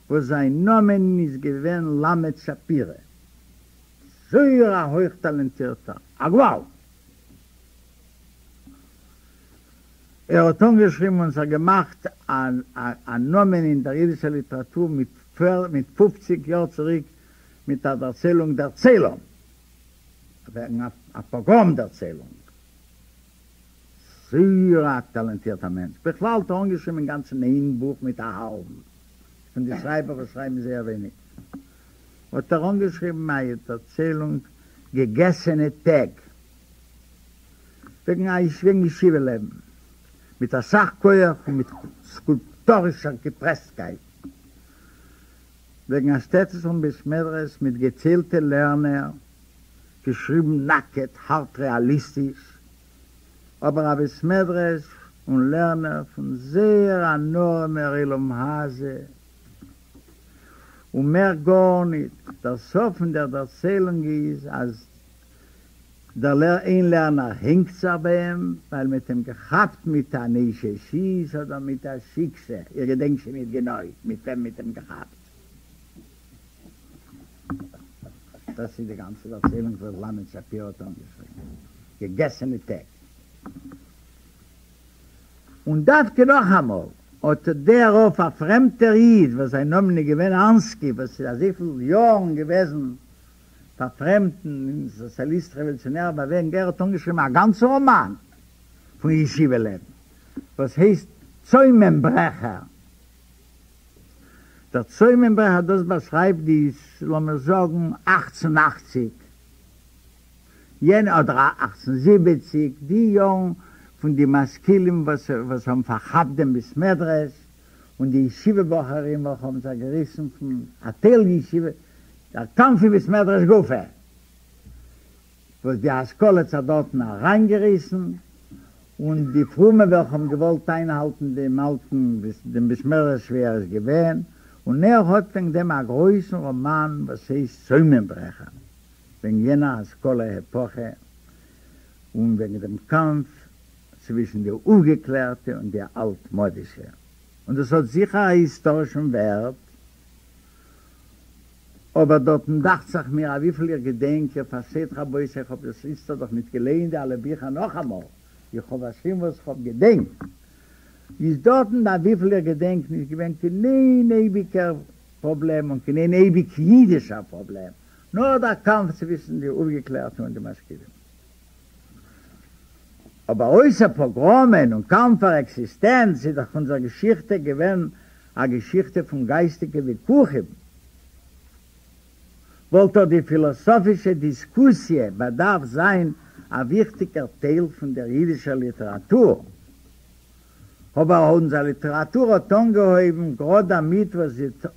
[SPEAKER 2] וואס זיין נאמען איז געווען למד שפירא, זייער א הויך טאלענטירטער, א גוואלד! ער האט אנגעשריבן און זיך געמאכט א נאמען אין דער אידישער ליטעראטור מיט פופציג יאר צוריק מיט א דערציילונג דער צלם, וועגן א פאגראם דערציילונג. זייער א טאלענטירטער מענטש. בכלל האט ער אנגעשריבן אינגאנצן איין בוך מיט א האלבן, פון די שרייבער וואס שרייבן זייער ווייניג, האט ער אנגעשריבן א דערציילונג געגעסענע טעג. וועגן א וועגן ישיבה לעבן, מיט אסאך כח און מיט סקולפטארישער געפרעסטקייט, וועגן א שטעטל בית מדרש מיט געציילטע לערנער, געשריבן נאקעט, הארט רעאליסטיש, אבער א בית מדרש און לערנער פון זייער אן ארעמער עולם הזה, און מער גארניט. דער סוף פון דער דערציילונג איז אז דער לער איין לערנער הענגט זיך ביי אים ווייל מ'האט אים געכאפט מיט אן אשת איש אדער מיט א שיקסע, איך געדענק שוין ניט גענוי מיט וועם מ'האט אים געכאפט. דאס איז די גאנצע דערציילונג וואס למד שפירא האט אנגעשריבן, געגעסענע טעג. און דווקא נאכאמאל אט דער אויף א פרעמדער איד וואס זיין נאמען איז געווען אנסקי וואס איז אזויפיל יארן געוועזן פארפרעמדט אין סאציאליסט רעוואלוציאנערע באוועגונג, ער האט אנגעשריבן א גאנצן ראמאן פון ישיבה לעבן וואס הייסט צוימען ברעכער. דער צוימען ברעכער דאס באשרייבט די לאמיר זאגן 1880 יענע אדער 1870 די יארן פון די משכילים וואס וואס האבן פארכאפט דעם בית מדרש און די ישיבה בחורים וועלכע האבן זיך געריסן פון א טייל ישיבה דער קאמף אין בית מדרש גופא וואס די השכלה האט זיך דארטן אריינגעריסן, און די פרומע וועלכע האבן געוואלט איינהאלטן דעם אלטן דעם בית מדרש ווי ער איז געווען, און ער האט וועגן דעם א גרויסן ראמאן וואס הייסט צוימען-ברעכער, וועגן יענער השכלה עפאכע, און וועגן דעם קאמף צווישן די אויפגעקלערטע און די אלטמאדישע, און דאס האט זיכער א היסטארישן ווערט. אבער דארטן דאכט זיך מיר אוויפיל איך געדענק, איר פארשטייט רבותי איך האב דאס איצטער דאך ניט געלייענט די אלע ביכער נאכאמאל, איך האב באשריבן וואס איך האב געדענקט, איז דארטן אוויפיל איך געדענק נישט געווען קיין איין אייביגער פראבלעם און קיין איין אייביג אידישער פראבלעם, נאר דער קאמף צווישן די אויפגעקלערטע און די משכילים. אבער אויסער פאגראמען און קאמף פאר עקסיסטענץ איז דאך אונזער געשיכטע געווען א געשיכטע פון גייסטיגע וויכוחים. וואלט דאך די פילאסאפישע דיסקוסיע באדארפט זיין א וויכטיגער טייל פון דער אידישער ליטעראטור. אבער אונזער ליטעראטור האט אנגעהויבן גראד דערמיט וואס זי האט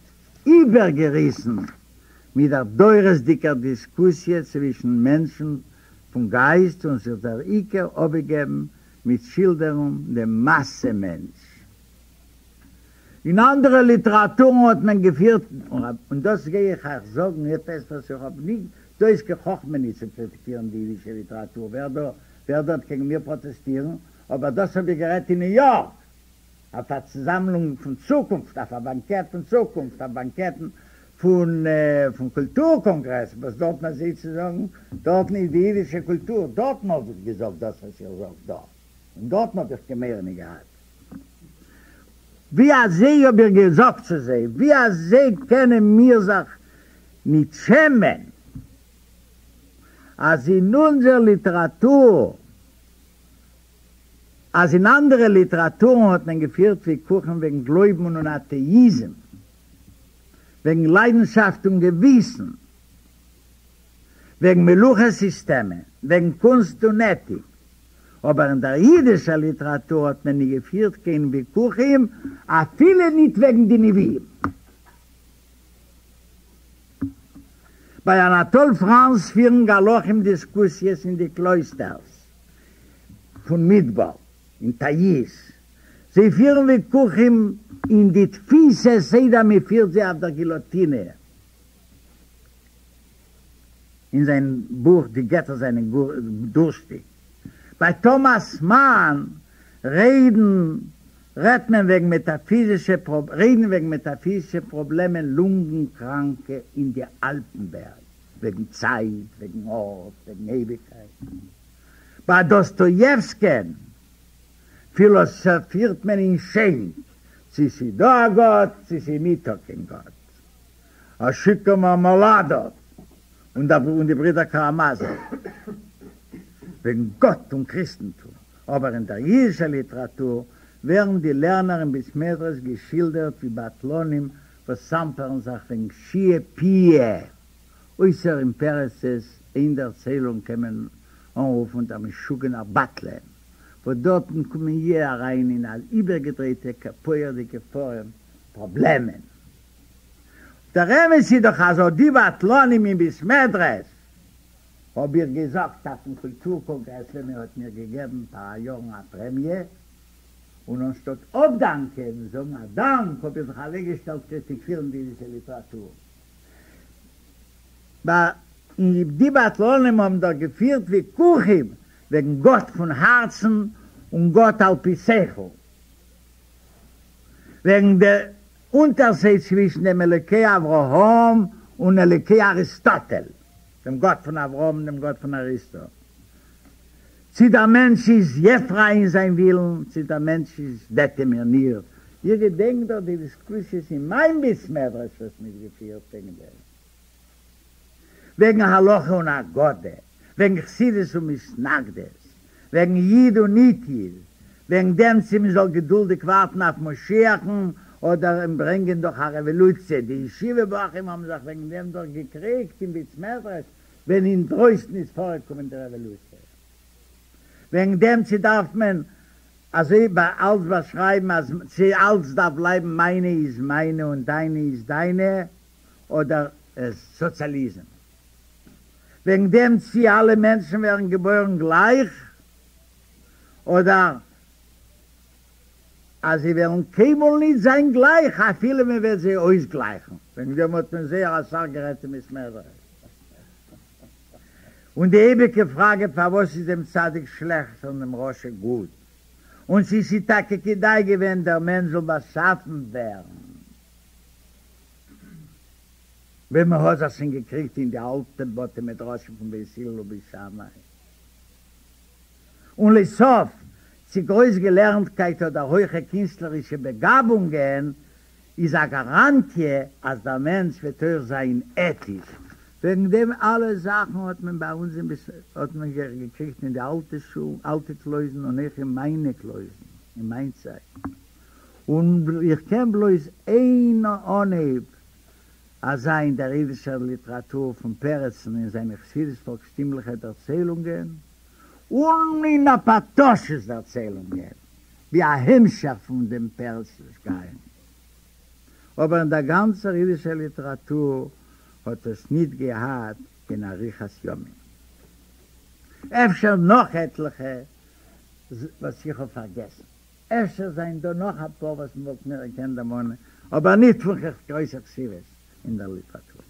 [SPEAKER 2] איבערגעריסן מיט דער דורות'דיגער דיסקוסיע צווישן מענטשן פון גייסט און זיך דער עיקר אפגעגעבן מיט שילדערן דעם מאסע מענטש. אין אנדערע ליטעראטורן האט מען געפירט, און דאס גיי איך אייך זאגן עפעס וואס איך האב ניט, דא איז קיין חכמה ניט צו קריטיקירן די אידישע ליטעראטור, ווער דא ווער דארט קעגן מיר פראטעסטירן, אבער דאס האב איך גערעדט אין ניו יארק אויף א צוזאמלונג פון צוקונפט, אויף א באנקעט פון צוקונפט, אויף באנקעטן פון פון קולטור קאנגרעס, וואס דארטן אזוי צו זאגן, דארטן איז די אידישע קולטור, דארטן האב איך געזאגט דאס וואס איך זאג דא, און דארטן האב איך קיין מורא ניט געהאט. ווי אזוי האב איך געזאגט צו זיי, ווי אזוי קענען מיר זיך ניט שעמען, אז אין אונזער ליטעראטור, אז אין אנדערע ליטעראטורן האט מען געפירט וויכוחים וועגן גלויבן און אטעאיזם, וועגן ליידנשאפט און געוויסן, וועגן מלוכה סיסטעמען, וועגן קונסט און עטיק, אבער אין דער אידישער ליטעראטור האט מען ניט געפירט קיין וויכוחים אפילו ניט וועגן די נביאים. ביי אנאטאל פראנס פירן גלחים דיסקוסיעס אין די קלויסטערס פון מדבר אין טאיס, זיי פירן וויכוחים אין די תפיסות איידער מען פירט זיי אויף דער גילאטינע. אין זיין בוך די געטער זענען דורשטיג. ביי טאמאס מאן רעדן רעדט מען וועגן מעטאפיזישע רעדן וועגן מעטאפיזישע פראבלעמען לונגן קראנקע אין די אלפן בערג, וועגן צייט, וועגן ארט, וועגן אייביגקייט. ביי דאסטאיעווסקין פילאסאפירט מען אין שענק, צי ס'איז דא א גאט, צי ס'איז ניטא קיין גאט. א שיכור מארמאלאדאוו און די ברידער קאראמאזאוו וועגן גאט און קריסטנטום, אבער אין דער אידישער ליטעראטור ווערן די לערנער אין בית מדרש געשילדערט ווי בטלנים וואס אמפערן זיך וועגן שיע פיע. אויסער אין פרצ'ס איין דערציילונג קען מען אנרופן דער משוגענער בטלן, וואס דארטן קומען יע אריין אין אן איבערגעדרייטע קאפויערדיגע פארעם פראבלעמען. דער אמת איז דאך אז אט די בטלנים אין בית מדרש האב איך געזאגט אויפן קולטור קאנגרעס ווען מען האט מיר געגעבן פאר א יארן א פרעמיע, און אנשטאט אפדאנקען און זאגן א דאנק האב איך זיך אוועקגעשטעלט קריטיקירן די אידישע ליטעראטור. די בטלנים האבן דאך געפירט וויכוחים וועגן גאט פון הארצן און גאט על פי שכל. וועגן דער אונטערשייד צווישן דעם אלוקי אברהם און אלוקי אריסטאטעל, דעם גאט פון אברהם און דעם גאט פון אריסטו, צי דער מענטש איז יע פריי אין זיין ווילן, צי דער מענטש איז דעטערמינירט. איר געדענקט דאך די דיסקוסיעס אין מיין בית מדרש וואס מ'האט געפירט וועגן דעם. וועגן הלכה און אגדה, וועגן חסידות און מתנגדות, וועגן איד און ניט-איד, וועגן דעם צי מען זאל געדולדיג ווארטן אויף משיח'ן אדער אים ברענגען דורך א רעוואלוציע, די ישיבה בחורים האבן זיך וועגן דעם דאך געקריגט אין בית מדרש ווען אינדרויסן איז פארגעקומען די רעוואלוציע. וועגן דעם צי דארף מען אזוי ביי אלץ באשרייבן אז צי אלץ דארף בלייבן מיינע איז מיינע און דיינע איז דיינע, אדער סאציאליזם. וועגן דעם צי אלע מענטשן ווערן געבוירן גלייך, אדער אז זיי וועלן קיינמאל ניט זיין גלייך אפילו מען וועט זיי אויסגלייכן. וועגן דעם האט מען זייער אסאך גערעדט אין בית מדרש. און די אייביגע פראגע פארוואס איז דעם צדיק שלעכט און דעם רשע גוט, און צי ס'איז טאקע כדאי געווען דער מענטש זאל באשאפן ווערן. ווי מען האט זיך שוין געקריגט אין די אלטע בתי מדרשים פון בית הלל ובית שמאי. און לסוף, צי גרויס געלערנטקייט אדער הויכע קינסטלערישע בעגאבונגען איז א גאראנטיע אז דער מענטש וועט אויך זיין עטיש. וועגן דעם אלע זאכן האט מען ביי אונז אין בית האט מען זיך געקריגט אין די אלטע שולן, אלטע קלויזן און אויך אין מיינע קלויזן אין מיין צייט. און איך קען בלויז איין אנהייב אזא אין דער אידישער ליטעראטור פון פרצן אין זיינע חסידיש-פאלקסטימליכע דערציילונגען און אין אפאטאשו'ס דערציילונגען ווי א המשך פון דעם פרצ'ס גייען. אבער אין דער גאנצער אידישער ליטעראטור האט עס ניט געהאט קיין אריכת ימים. אפשר נאך עטליכע וואס איך האב פארגעסן. אפשר זענען דא נאך אפאר וואס מען וואלט מיר געקענט דערמאנען, אבער ניט פון גרויסער חשיבות אין דער ליטעראטור.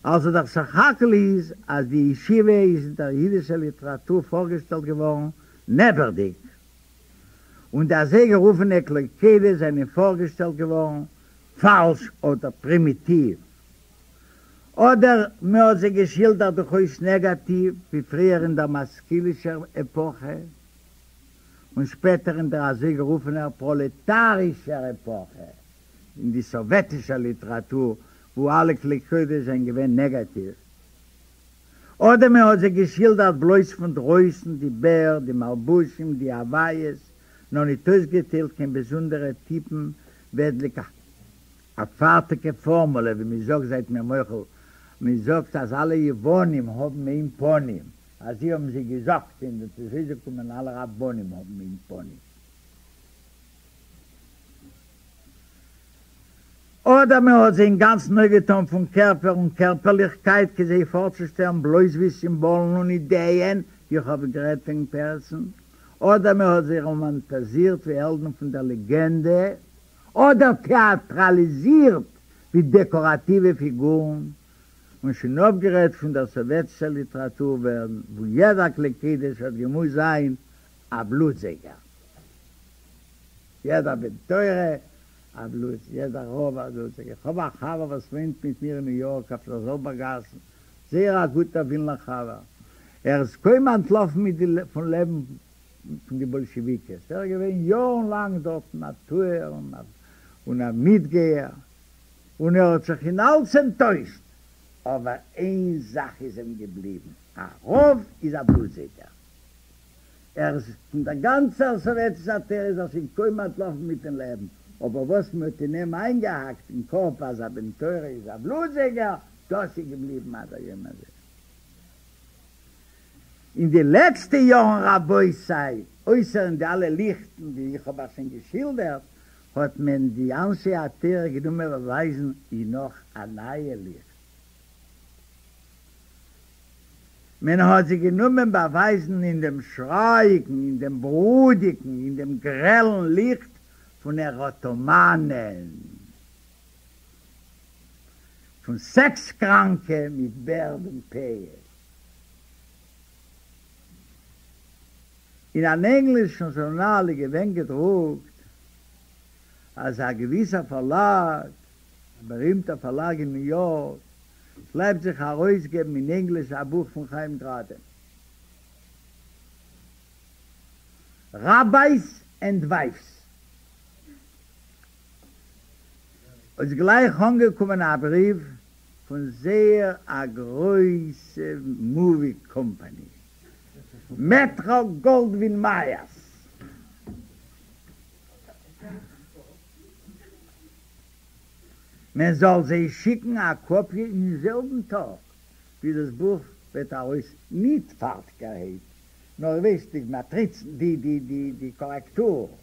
[SPEAKER 2] אלזא דער סך הכל איז אז די ישיבה איז אין דער אידישער ליטעראטור פארגעשטעלט געווארן נעבעכדיג, און די אזוי גערופענע כלי קודש זענען פארגעשטעלט געווארן פאלש אדער פרימיטיוו, אדער מען האט זיי געשילדערט דורכאויס נעגאטיוו, ווי פריער אין דער משכילישער עפאכע. און שפעטער אין דער אזוי גערופענער פראלעטארישער עפאכע, אין די סאוועטישער ליטעראטור, וואו אלע כלי קודש זענען געווען נעגאטיוו, אדער מען האט זיי געשילדערט בלויז פון דרויסן, די בערד, די מלבושים, די האווייעס, נאר ניט אויסגעטיילט קיין באזונדערע טיפן, וועדליק א פארטיגע פארמולע, ווי מען זאגט, זייט מיר מוחל, מען זאגט אז אלע יוונים האבן איין פנים, אזוי האבן זיי געזאגט און דאס איז אויסגעקומען אלע רבנים האבן איין פנים. אדער מען האט זיי אינגאנצן אפגעטאן פון קערפער און קערפערליכקייט כדי זיי פארצושטעלן בלויז ווי סימבאלן און אידעען, ווי איך האב גערעדט וועגן פרצן, אדער מען האט זיי ראמאנטאזירט ווי העלדן פון דער לעגענדע, אדער טעאטראליזירט ווי דעקאראטיווע פיגורן, און שוין אפגערעדט פון דער סאוועטישער ליטעראטור וואו יעדער כלי קודש האט געמוזט זיין א בלוטזויגער, יעדער בן תורה א בלוט, יעדער רב א בלוטזויגער. איך האב א חבר וואס וואוינט מיט מיר אין ניו יארק אויף דער זעלבער גאס, זייער א גוטער ווילנער חבר, ער איז קוים אנטלאפן מיט די פון לעבן פון די באלשעוויקעס, ער איז געווען יארן לאנג דארטן א טוער און א מיטגייער, און ער האט זיך אין אלץ ענטוישט, אבער איין זאך איז אים געבליבן, א רב איז א בלוטזויגער. ער איז פון דער גאנצער סאוועטישער תורה איז ער שוין קוים אנטלאפן מיטן לעבן, אבער וואס מען האט אין אים איינגעהאקט אין קאפ אז א בן תורה איז א בלוטזויגער, דאס איז געבליבן עד היום הזה. אין די לעצטע יארן רבותי, אויסער אין די אלע ליכטן ווי איך האב אייך שוין געשילדערט, האט מען די אנשי התורה גענומען באווייזן אין נאך א נייע ליכט. מען האט זיי גענומען באווייזן אין דעם שרייאיקן, אין דעם ברודיקן, אין דעם גרעלן ליכט פון עראטאמאנען, פון סעקס-קראנקע מיט בערד און פאות. אין אן ענגלישן זשורנאל איז געווען געדרוקט אז א געוויסער פארלאג, א בארימטער פארלאג אין ניו יארק, קלייבט זיך ארויסגעבן אין ענגליש א בוך פון חיים גראדען, ראבייס ענד ווייפס. איז גלייך אנגעקומען א בריוו פון זייער א גרויסע מאווי קאמפאני, מעטרא גאלדווין מייערס. מען זאל זיי שיקן א קאפיע אין זעלבן טאג ווי דאס בוך וועט ארויס, ניט פארטיגערהייט, נאר איר ווייסט די מאטריצן, די די די די קארעקטור,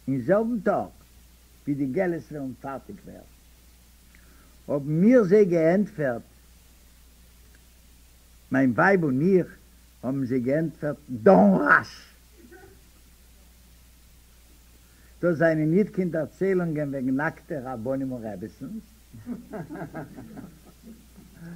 [SPEAKER 2] אין זעלבן טאג ווי די געליס וועלן פארטיג ווערן. האבן מיר זיי געענטפערט, מיין ווייב און איך האבן זיי געענטפערט, דאונט ראש! דאס זענען ניט קיין דערציילונגען וועגן נאקטע רבנים און רעביצינס.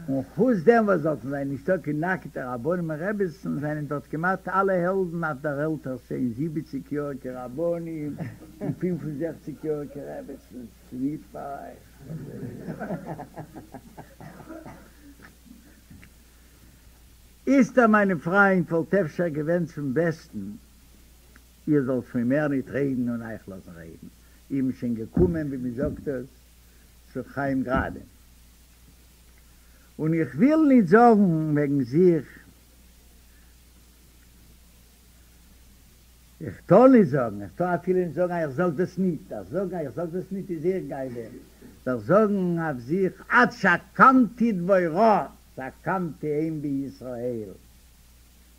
[SPEAKER 2] און חוץ דעם וואס דארטן זענען נישטא קיין נאקעטע רבנים און רעבעצן, זענען דארט כמעט אלע העלדן אויף דער עלטער, שוין זיבעציג יאריגע רבנים און פינף און זעכציג יאריגע רעבעצן, ס'איז ניט פאר אייך. איצטער מיינע פריינט וואלט אפשר געווען צום בעסטן איר זאלט שוין מער ניט רעדן און אייך לאזן רעדן, איך בין שוין געקומען ווי מען זאגט עס צו חיים גראדען. און איך וויל ניט זאגן וועגן זיך, איך טאר ניט זאגן, איך טאר אפילו ניט זאגן אז איך זאג דאס ניט, דאס זאגן אז איך זאג דאס ניט איז אויך גאווה, דאס זאגן אויף זיך עד שקמתי דבורה שקמתי אם בישראל,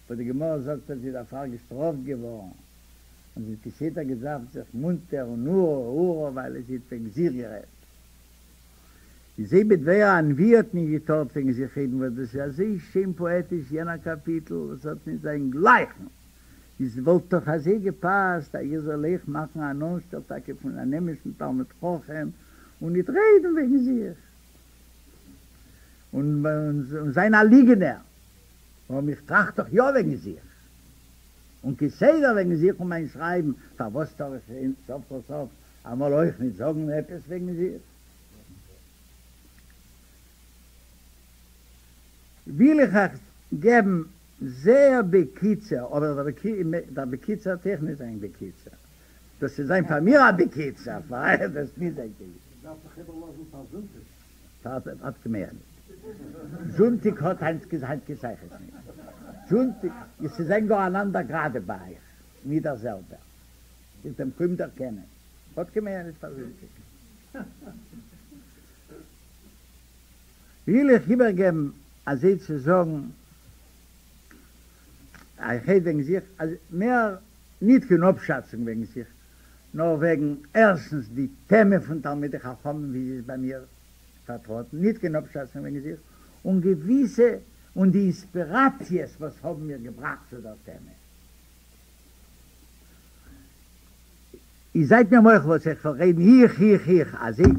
[SPEAKER 2] וואס די גמרא זאגט אז זי איז דערפאר געשטראפט געווארן, און זי האט כסדר געדארפט זיך מונטער און אורה אורה ווייל זי האט וועגן זיך גערעדט. איז אויב דבורה הנביאה האט ניט געטארט וועגן זיך רעדן וואס דאס איז אזוי שיין פאעטיש יענער קאפיטל וואס האט ניט זיין גלייכן, איז וואלט דאך אזוי געפאסט אז איך זאל אויך מאכן אן אנשטעל טאקע פון אן אמת'ן תלמיד חכם און ניט רעדן וועגן זיך און זיין א ליגענער, ווארום איך טראכט דאך יא וועגן זיך און כסדר וועגן זיך און מיין שרייבן, פארוואס טאר איך סוף כל סוף אמאל אויך ניט זאגן עפעס וועגן זיך? וויל איך אייך געבן זייער בקיצור, אבער דער בקיצור וועט אויך נישט זיין בקיצור, דאס וועט זיין פאר מיר א בקיצור, פאר אייך וועט עס נישט זיין קיין בקיצור.
[SPEAKER 3] דארף זיך איבערלאזן פאר זונטאג.
[SPEAKER 2] האט קיין מער נישט. זונטאג האט היינט קיין שייכות נישט. זונטאג, עס וועט זיין גאר אן אנדער גראדע ביי אייך, נישט דער זעלבער. איר וועט אים קוים דערקענען. האט קיין מער נישט פאר זונטאג. וויל איך איבערגעבן אזוי צו זאגן, איך רעד וועגן זיך, אז מער ניט קיין אפשאצונג וועגן זיך, נאר וועגן ערשטנס די טעמע פון תלמידי חכמים ווי זי איז ביי מיר פארטראטן, ניט קיין אפשאצונג וועגן זיך, און געוויסע און די אינספיראציעס וואס האבן מיר געבראכט צו דער טעמע. איז זייט מיר מוחל וואס איך וועל רעדן איך איך איך, אזוי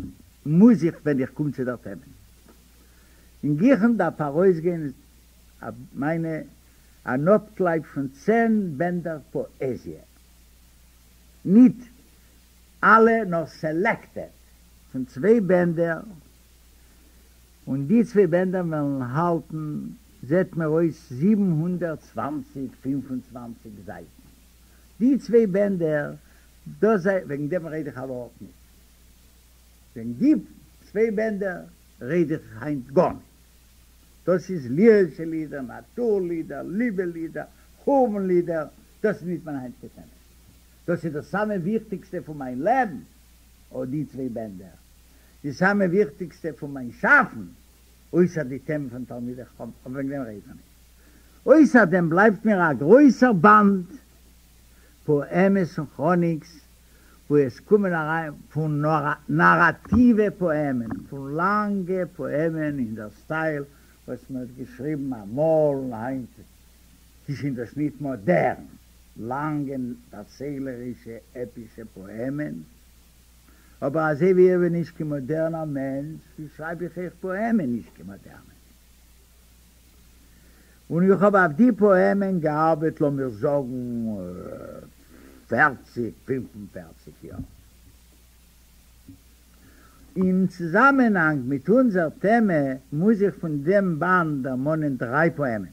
[SPEAKER 2] מוז איך ווען איך קום צו דער טעמע. אין גיכן דארף ארויסגיין מיינע אן אפקלייב פון צען בענדער פאעזיע. ניט אלע נאר סעלעקטעד פון צוויי בענדער, און די צוויי בענדער וועלן האלטן זעט מיר אויס 720, 25 זייטן. די צוויי בענדער, דאס זיי, וועגן דעם רעד איך א ווארט ניט. וועגן די צוויי בענדער רעד איך היינט גארניט. דאס איז לירישע לידער, נאטור לידער, ליבע לידער, חורבן לידער, דאס איז ניט מיין היינטיגע טעמע. דאס איז דאס סאמע וויכטיגסטע פון מיין לעבן, אט די צוויי בענדער. די סאמע וויכטיגסטע פון מיין שאפן, אויסער די טעמע פון תלמידי חכמים, אבער וועגן דעם רעד איך ניט. אויסער דעם בלייבט מיר א גרויסער באנד פאעמעס און כראניקס, וואו עס קומען אריין פון נאראטיווע פאעמען, פון לאנגע פאעמען אין דער סטייל וואס מען האט געשריבן אמאל און היינט איז שוין דאס ניט מאדערן, לאנגע דערציילערישע עפישע פאעמען. אבער אזוי ווי איך בין נישט קיין מאדערנער מענטש, שרייב איך אויך פאעמען נישט קיין מאדערנע. און איך האב אויף די פאעמען געארבעט לאמיר זאגן פערציג פינף און פערציג יאר. אין צוזאמענהאנג מיט אונזער טעמע מוז איך פון דעם באנד דערמאנען דריי פאעמען.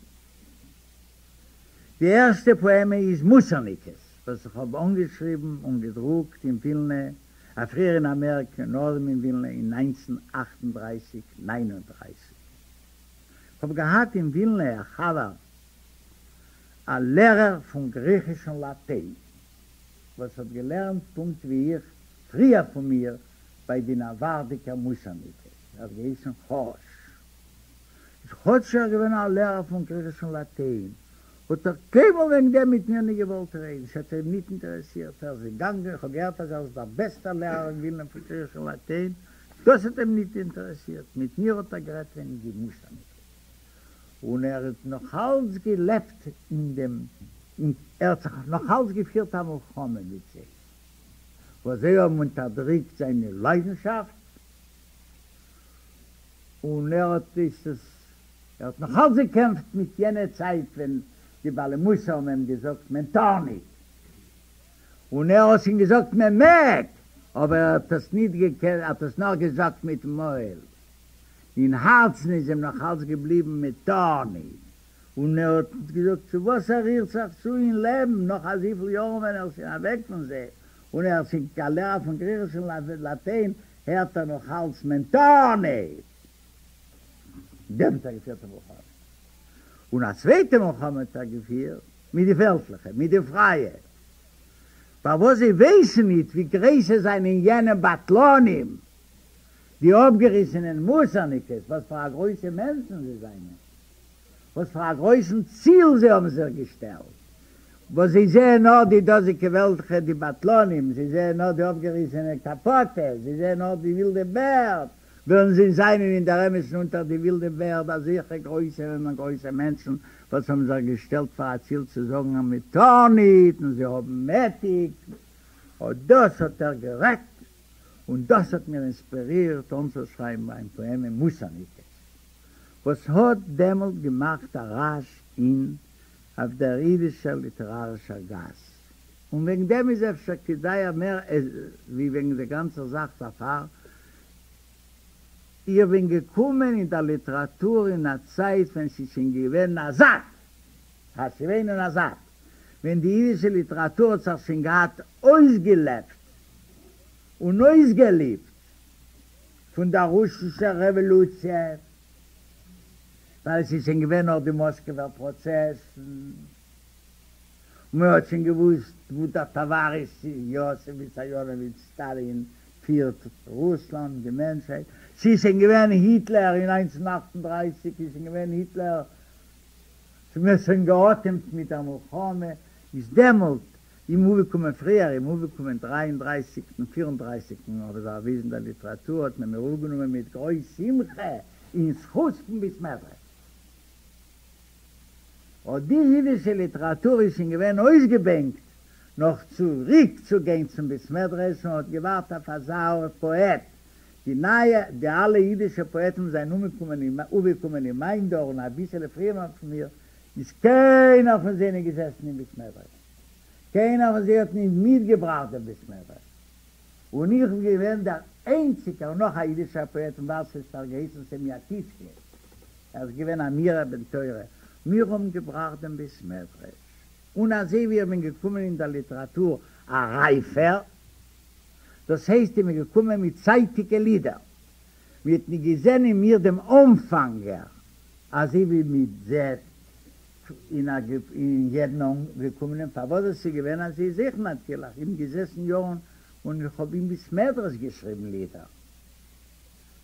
[SPEAKER 2] די ערשטע פאעמע איז מוסרניקעס וואס איך האב אנגעשריבן און געדרוקט אין ווילנע, פריער אין אמעריקע און נאכדעם אין ווילנע אין 1938, 39. כ'האב געהאט אין ווילנע א חבר א לערער פון גריכיש און לאטיין וואס האט געלערנט פונקט ווי איך פריער פון מיר ביי די נאווארדיקער מוסרניקעס, ער האט געהייסן חאש. איז כאטש ער געווען א לערער פון גריכיש און לאטיין האט ער קיינמאל וועגן דעם מיט מיר ניט געוואלט רעדן, ס'האט אים ניט אינטערעסירט, ער איז געגאנגען, איך האב געהערט אז ער איז דער בעסטער לערער אין ווילנע פון גריכיש און לאטיין, דאס האט אים ניט אינטערעסירט, מיט מיר האט ער גערעדט וועגן די מוסרניקעס, און ער האט נאך אלץ געלעבט אין דעם, ער האט זיך נאך אלץ געפירט א מלחמה מיט זיי, וואס זיי האבן אונטערדריקט זיינע ליידנשאפט. און ער האט איז עס ער האט נאך אלץ געקעמפט מיט יענע צייט ווען די בעלי מוסר האבן אים געזאגט מען טאר ניט, און ער האט שוין געזאגט מען מעג, אבער ער האט עס ניט געקענט, ער האט עס נאר געזאגט מיטן מויל, אין הארצן איז אים נאך אלץ געבליבן מען טאר ניט, און ער האט געזאגט צו וואס ער רירט זיך צו אין לעבן נאך אזויפיל יארן ווען ער איז שוין אוועק פון זיי, און ער איז שוין א לערער פון גריכיש און לאטיין, הערט ער נאך אלץ מען טאר ניט! דעמאלט האט ער געפירט א מלחמה. און א צווייטע מלחמה האט ער געפירט מיט די וועלטליכע, מיט די פרייע, פארוואס זיי ווייסן ניט ווי גרויס עס זענען יענע בטלנים, די אפגעריסענע מוסרניקעס, וואס פאר א גרויסע מענטשן זיי זענען. וואס פאר א גרויסן ציל זיי האבן זיך געשטעלט, וואס זיי זעען נאר די דאזיגע וועלטליכע, די בטלנים, זיי זעען נאר די אפגעריסענע קאפאטעס, זיי זעען נאר די ווילדע בערד, ווען זיי זענען אין דער אמת'ן אונטער די ווילדע בערד אזעלכע גרויסע און גרויסע מענטשן וואס האבן זיך געשטעלט פאר א ציל צו זאגן אז מען טאר ניט און זיי האבן עטיק, אט דאס האט ער גערעדט און דאס האט מיר אינספירירט אנצושרייבן מיין פאעמע מוסרניקעס. וואס האט דעמאלט געמאכט א רעש אין אויף דער אידישער ליטערארישער גאס, און וועגן דעם איז אפשר כדאי מער ווי וועגן דער גאנצער זאך דערפאר. איך בין געקומען אין דער ליטעראטור אין א צייט ווען ס'איז שוין געווען א זאט, השיבנו א זאט, ווען די אידישע ליטעראטור האט זיך שוין געהאט אויסגעלעבט און אויסגעליבט. פון דער רוסישער רעוואלוציע, ווייל עס איז שוין געווען נאך די מאסקעווער פראצעסן, און מען האט שוין געוואוסט וואו דער טאוואריש יאסיף וויסאריאנאוויטש סטאלין פירט רוסלאנד, די מענטשהייט. ס'איז שוין געווען היטלער אין 1938 איז שוין געווען היטלער, מען האט שוין געאטעמט מיט דער מלחמה, איז דעמאלט איך בין אויפגעקומען פריער, איך בין אויפגעקומען דריי און דרייסיג און פיר און דרייסיג און האב זיך באוויזן אין דער ליטעראטור האט מען מיר אויפגענומען מיט גרויס שמחה אין זכות פון בית מדרש. אט די אידישע ליטעראטור איז שוין געווען אויסגעבענקט נאך צוריק צו גיין צום בית מדרש און האט געווארט אויף אזא ארט פאעט. די נייע, די אלע אידישע פאעטן וואס זענען אויפגעקומען אין מיין דור און אביסעלע פריער פון מיר, איז קיינער פון זיי ניט געזעסן אין בית מדרש, קיינער פון זיי האט ניט מיטגעבראכט דעם בית מדרש, און איך בין געווען דער איינציקער, און נאך א אידישער פאעט אין ווארשע האט געהייסן סעמיאטיצקי, ער איז געווען א מירער בן תורה, מיר האבן געבראכט דעם בית מדרש, און אזוי ווי איך בין געקומען אין דער ליטעראטור א רייפער, דאס הייסט איך בין געקומען מיט צייטיקע לידער, מען האט ניט געזען אין מיר דעם אנפאנגער, אזוי ווי מען זעט אין א אין יעדן אנגעקומענעם, פארוואס עס איז געווען אזוי איז אויך נאטירליך, איך בין געזעסן יארן און איך האב אין בית מדרש געשריבן לידער,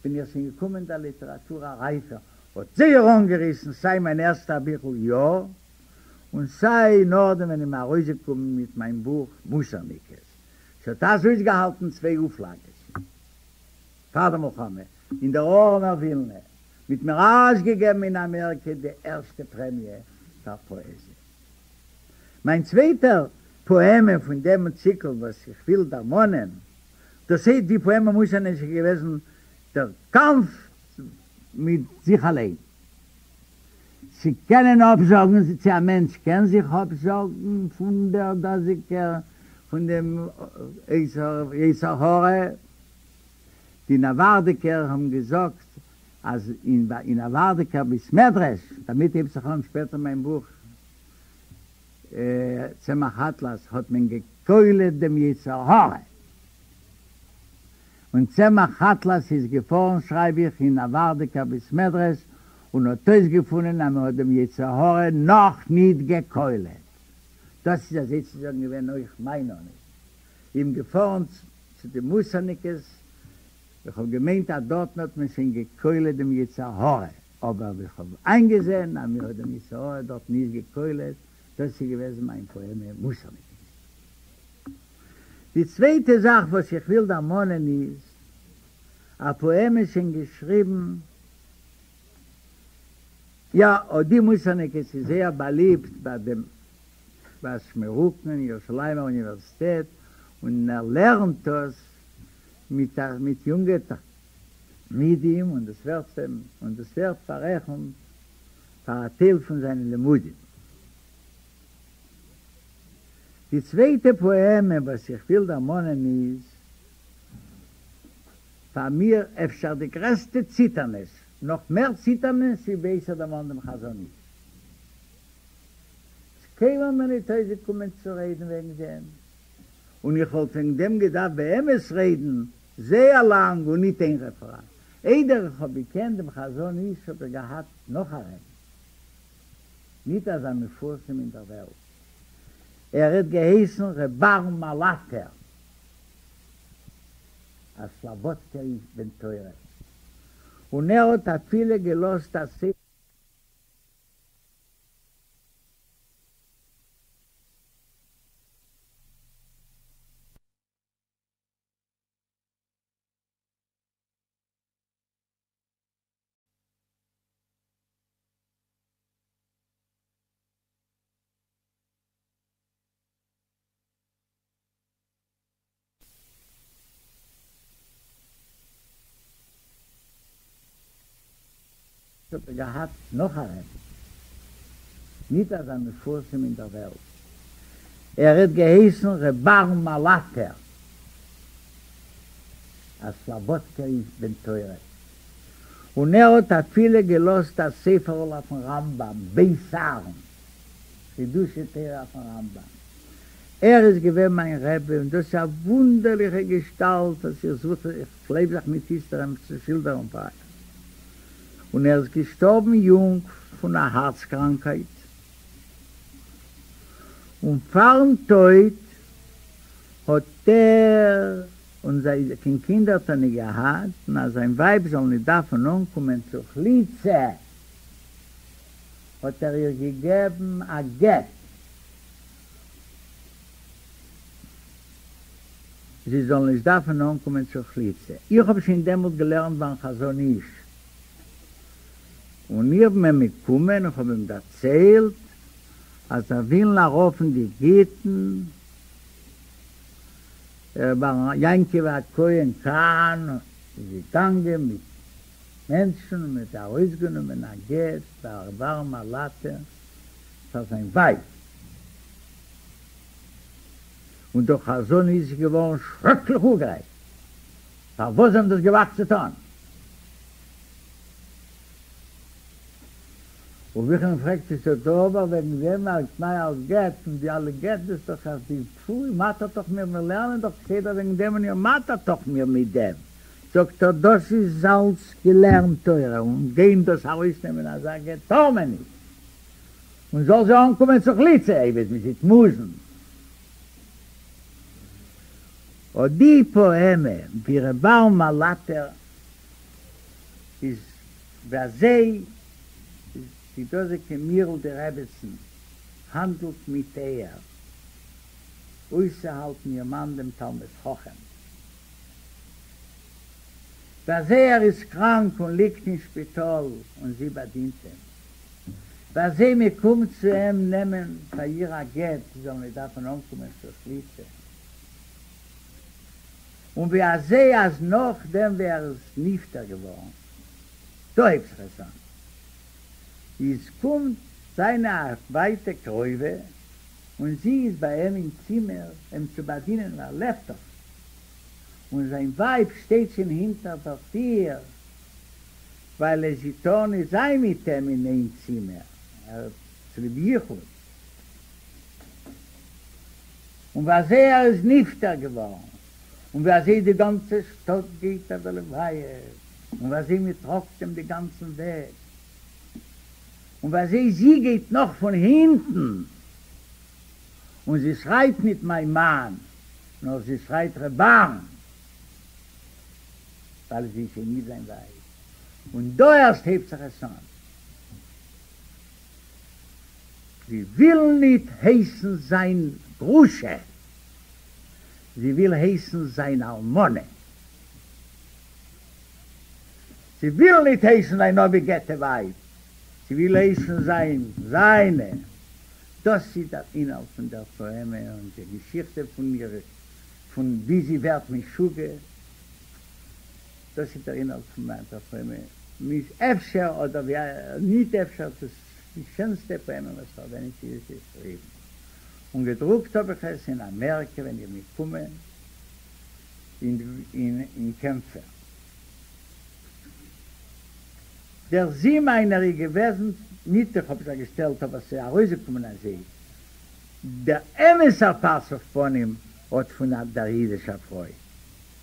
[SPEAKER 2] בין איך שוין געקומען אין דער ליטעראטור א רייפער, האט זייער אנגעריסן סיי מיין ערשטער ביכל יא, און סיי נאכדעם ווען איך בין ארויסגעקומען מיט מיין בוך מוסרניקעס, ס'האט אזש אויסגעהאלטן צוויי אויפלאגעס. פאר דער מלחמה, אין דער ארעמער ווילנע, מ'האט מיר אזש געגעבן אין אמעריקע די ערשטע פרעמיע פאר פאעזיע. מיין צווייטער פאעמע פון דעם ציקל וואס איך וויל דערמאנען, דאס הייסט די פאעמע מוסרניקעס איז געוועזן דער קאמף מיט זיך אליין, צו קענען אפזאגן, צו א מענטש קען זיך אפזאגן פון דער דאזיגער, פון דעם יצר הרע. די נאווארדיקער האבן געזאגט אז אין נאווארדיקער בית מדרש, דערמיט הייבט זיך אן שפעטער מיין בוך צמח אטלס, האט מען געקוילעט דעם יצר הרע, און צמח אטלס איז געפארן שרייב איך אין נאווארדיקער בית מדרש און האט אויסגעפונען אז מען האט דעם יצר הרע נאך ניט געקוילעט. דאס איז אזוי צו זאגן געווען אויך מיין אנהייב. איך בין געפארן צו די מוסרניקעס, איך האב געמיינט אז דארטן האט מען שוין געקוילעט דעם יצר הרע, אבער ווי איך האב איינגעזען אז מען האט דעם יצר הרע דארט נישט געקוילעט, דאס איז געוועזן מיין פאעמע מוסרניקעס. די צווייטע זאך וואס איך וויל דערמאנען איז א פאעמע שוין געשריבן, יא, אט די מוסרניקעס איז זייער באליבט ביי דעם ביי שמערוקן אין ירושלימער אוניווערסיטעט און ער לערנט דאס מיט מיט יונגע. מיט אים און דאס ווערט און דאס ווערט פאררעכנט פאר א טייל פון זיינע לימודים. די צווייטע פאעמע וואס איך וויל דערמאנען איז פאר מיר אפשר די גרעסטע ציטערניש, נאך מער ציטערניש ווי בעת איך דערמאן דעם חזון איש. ס'קיינמאל מיר ניט אויסגעקומען צו רעדן וועגן דעם, און איך וואלט וועגן דעם געדארפט באמת רעדן זייער לאנג און ניט איין רעפעראט. איידער איך האב געקענט דעם חזון איש האב איך געהאט נאך א רבי'ן, ניט אזא מפורסם אין דער וועלט. ער האט געהייסן ר' אהרן מאלאטער, א סלאבאדקער בן תורה, און ער האט אפילו געלאזט א ספר. האט ער געהאט נאך א רבי'ן, ניט אזא מפורסם אין דער וועלט, ער האט געהייסן ר' אהרן מאלאטער, א סלאבאדקער בן תורה, און ער האט אפילו געלאזט א ספר'ל אויפן רמב"ם, בית אהרן, חידושי תורה אויפן רמב"ם. ער איז געווען מיין רבי, און דאס איז א וואונדערליכע געשטאלט וואס איך זוך, איך קלייב זיך ניט איצטער אים צו שילדערן פאר אייך. און ער איז געשטארבן יונג פון א הארץ קראנקייט, און פארן טויט האט ער, און זיי, קיין קינדער האט ער ניט געהאט, און אז זיין ווייב זאל ניט דארפן אנקומען צו חליצה, האט ער איר געגעבן א גט, זי זאל נישט דארפן אנקומען צו חליצה. איך האב שוין דעמאלט געלערנט ביים חזון איש, און איך בין אים געקומען און כ'האב אים דערציילט אז זיי ווילן אראפן די גיטין, ר' יעקב הכהן קאהאן איז געגאנגען מיט מענטשן און מ'האט ארויסגענומען א גט ביי ר' אהרן מאלאטער פאר זיין ווייב. און דער חזון איש איז געווארן שרעקליך אויפגערעגט פארוואס זיי האבן דאס געוואגט צו טון. און ווי כ'האב אים געפרעגט איז דא אבער וועגן דעם א תנאי אלס גט און די אלע גט דאס דאך אז די פו איר מאטערט דאך מיר מיר לערנען דאך כסדר וועגן דעם און איר מאטערט דאך מיר מיט דעם זאגט ער דאס איז אלס געלערנט תורה און גיין דאס ארויסנעמען אזא גט טאר מען נישט און זאל זי אנקומען צו חליצה אויב עס מ'זיט מוזן. אט די פאעמע ווי ר' אהרן מאלאטער איז ווי אזוי די דאזיגע מירל די רעבעצן האנדלט מיט אייער אויסצוהאלטן איר מאן דעם תלמיד חכם ווי אזוי ער איז קראנק און ליגט אין שפיטאל און זי באדינט אים. ווי אזוי מען קומט צו אים נעמען פאר איר א גט זי זאל נישט דארפן אנקומען צו חליצה, און ווי אזוי אז נאכדעם ווי ער איז נפטר געווארן, דא הייבט זיך עס אן, איז קומט זיינע א ווייטע קרובה און זי איז ביי אים אין צימער אים צו באדינען ווייל ער לעבט דאך, און זיין ווייב שטייט שוין הינטער דער טיר ווייל זי טאר נישט זיין מיט אים אין איין צימער, ער צוליב יחוד, און ווי אזוי ער איז נפטר געווארן, און ווי אזוי די גאנצע שטאט גייט אויף די לוויה, און ווי אזוי מען טראגט אים די גאנצן וועג, און ווי אזוי זי גייט נאך פון הינטן, און זי שרייט ניט מיין מאן, נאר זי שרייט ר' אהרן. ווייל זי איז שוין נישט זיין ווייב, און דא ערשט הייבט זיך עס אן, זי וויל ניט הייסן זיין גרושה, זי וויל הייסן זיין אלמנה, זי וויל ניט הייסן זיין אפגעגטע ווייב, זי וויל הייסן זיין זיינע, דאס איז דער אינהאלט פון דער פאעמע און די געשיכטע פון איר פון ווי זי ווערט משוגע. דאס איז דער אינהאלט פון מיין פאעמע, אפשר אדער ווי ניט אפשר דאס די שענסטע פאעמע וואס איך האב ווען ניט איז געשריבן. און געדרוקט האב איך עס אין אמעריקע ווען איך בין געקומען אין קעמפער. דער זין מיינער איז געוועזן, ניט איך האב זיך געשטעלט אבער ס'איז ארויסגעקומען אזוי, דער אמת'ער פרצוף פנים האט פון דער אידישער פרוי.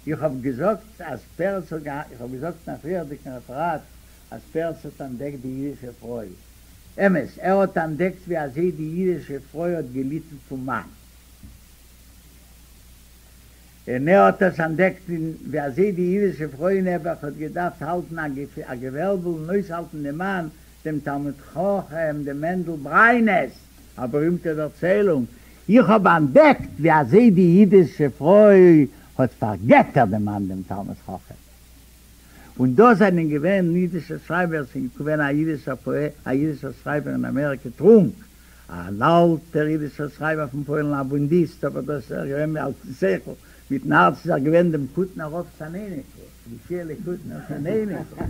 [SPEAKER 2] איך האב געזאגט אז פרץ האט געהאט, איך האב געזאגט אין א פריערדיגן רעפעראט אז פרץ האט אנטדעקט די אידישע פרוי. אמת, ער האט אנטדעקט ווי אזוי די אידישע פרוי האט געליטן פון מאן. און ער האט עס אנטדעקט ווי אזוי די אידישע פרוי נעבעך האט געדארפט האלטן א געוועלבל און אויסהאלטן דעם מאן, דעם תלמיד חכם, דעם מענדל בריינעס. א בארימטע דערציילונג, איך האב אנטדעקט ווי אזוי די אידישע פרוי האט פארגעטערט דעם מאן דעם תלמיד חכם. און דא זענען געווען אידישע שרייבער, ס'איז געווען א אידישער פאעט, א אידישער שרייבער אין אמעריקע טרונק, אן אלטער אידישער שרייבער פון פוילן, א בונדיסט, אבער דאס איז ער געווען מיטן שכל, מיטן הארץ איז ער געווען דעם קוטנער רב'ס אן אייניקל, ר' ישיעלע קוטנער'ס אן אייניקל.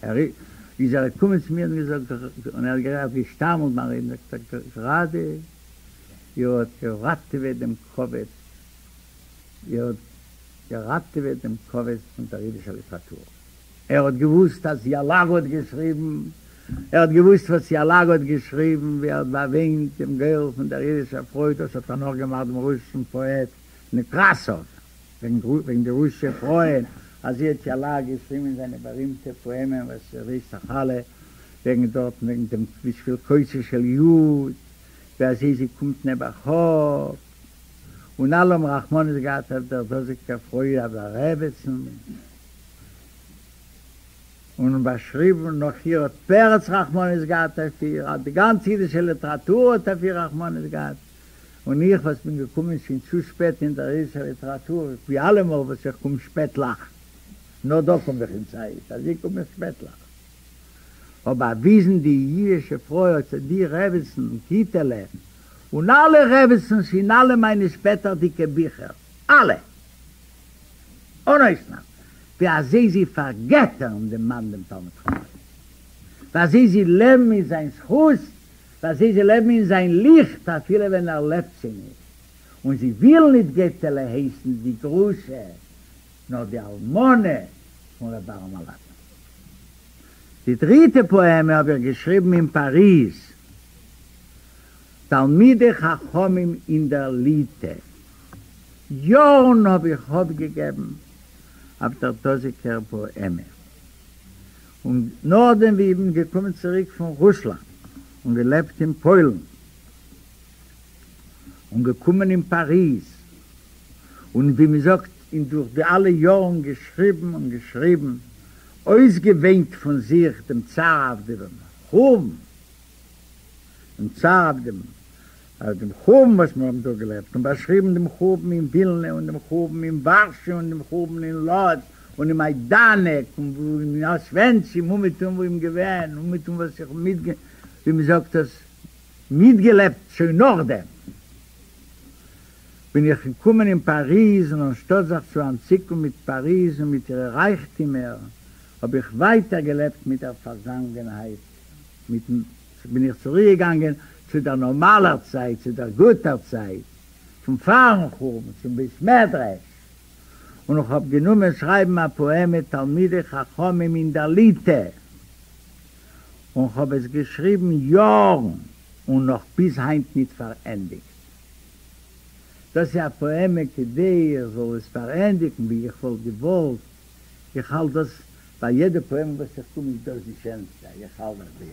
[SPEAKER 2] ער איז ער געקומען צו מיר און געזאגט, און ער האט געשטאמלט ביים רעדן, זאגט ער, גראדע איר האט געראטעוועט דעם כבוד, איר האט געראטעוועט דעם כבוד פון דער אידישער ליטעראטור. ער האט געוואוסט אז יאלאג האט געשריבן, ער האט געוואוסט וואס יאלאג האט געשריבן, ווי ער האט באוויינט דעם גורל פון דער אידישער פרוי, דאס האט ער נאכגעמאכט דעם רוסישן פאעט נעקראסאוו וועגן די רוסישע פרויען, אזוי האט יאלאג געשריבן אין זיינע בארימטע פאעמען וואס איר ווייסט דאך אלע וועגן דארטן וועגן דעם בשביל כוסה של יוד, ווי אזוי זי קומט נעבעך אפ, און אלע האבן רחמנות געהאט אויף דער דאזיגער פרוי אויף דער רעבעצן. און באשריבן נאך איר האט פרץ רחמנות געהאט אויף איר, אז די גאנצע אידישע ליטעראטור האט אויף איר רחמנות געהאט, און איך וואס בין געקומען שוין צו שפעט אין דער אידישער ליטעראטור, ווי אלעמאל וואס איך קום שפעטלעך, נאר דא קום איך אין צייט, אזוי קום איך שפעטלעך, האב באוויזן די אידישע פרוי אט די רעבעצן גיטעלע, און אלע רעבעצנס אין אלע מיינע שפעטערדיגע ביכער, אלע! אן אויסנאם, ווי אזוי זיי פארגעטערן דעם מאן דעם תלמיד חכם, ווי אזוי זיי לעבן אין זיין זכות, ווי אזוי זיי לעבן אין זיין ליכט אפילו ווען ער לעבט שוין נישט, און זיי ווילן ניט גיטעלע הייסן די גרושה, נאר די אלמנה פון ר' אהרן מלאזן. די דריטע פאעמע האב איך געשריבן אין פאריז, תלמידי חכמים אין דער ליטע. יאָרן האָב איך אָפּגעגעבן אויף דער דאָזיקער פּאָעמע, און נאָכדעם ווי איך בין געקומען צוריק פֿון רוסלאַנד און געלעבט אין פּוילן און געקומען אין פּאַריז און, ווי מע זאָגט, און דורך די אַלע יאָרן געשריבן און געשריבן, אויסגעוויינט פֿון זיך דעם צער אויף דעם חורבן, דעם צער אויף דעם אויף דעם חורבן וואס מיר האבן דורכגעלעבט, און באשריבן דעם חורבן אין ווילנע, און דעם חורבן אין ווארשע, און דעם חורבן אין לאדזש, און אין מיידאנעק, און וואו אין אסווענטשים, אומעטום וואו איך בין געווען, אומעטום וואס איך האב מיטגע ווי מען זאגט עס, מיטגעלעבט שוין נאכדעם בין איך געקומען אין פאריז, און אנשטאט זיך צו אנטציקן מיט פאריז און מיט אירע רייכטימער, האב איך ווייטער געלעבט מיט דער פארגאנגענהייט, מיטן. בין איך צוריקגעגאנגען צו דער נארמאלער צייט, צו דער גוטער צייט פון פארן חורבן, צום בית מדרש, און איך האב גענומען שרייבן א פאעמע תלמידי חכמים אין דער ליטע, און כ'האב עס געשריבן יארן און נאך ביז היינט ניט פארענדיגט. דאס איז א פאעמע כדי איך זאל עס פארענדיגן ווי איך וואלט געוואלט, איך האלט דאס ביי יעדע פאעמע וואס איך קום איז דאס די שענסטע, איך האלט אזוי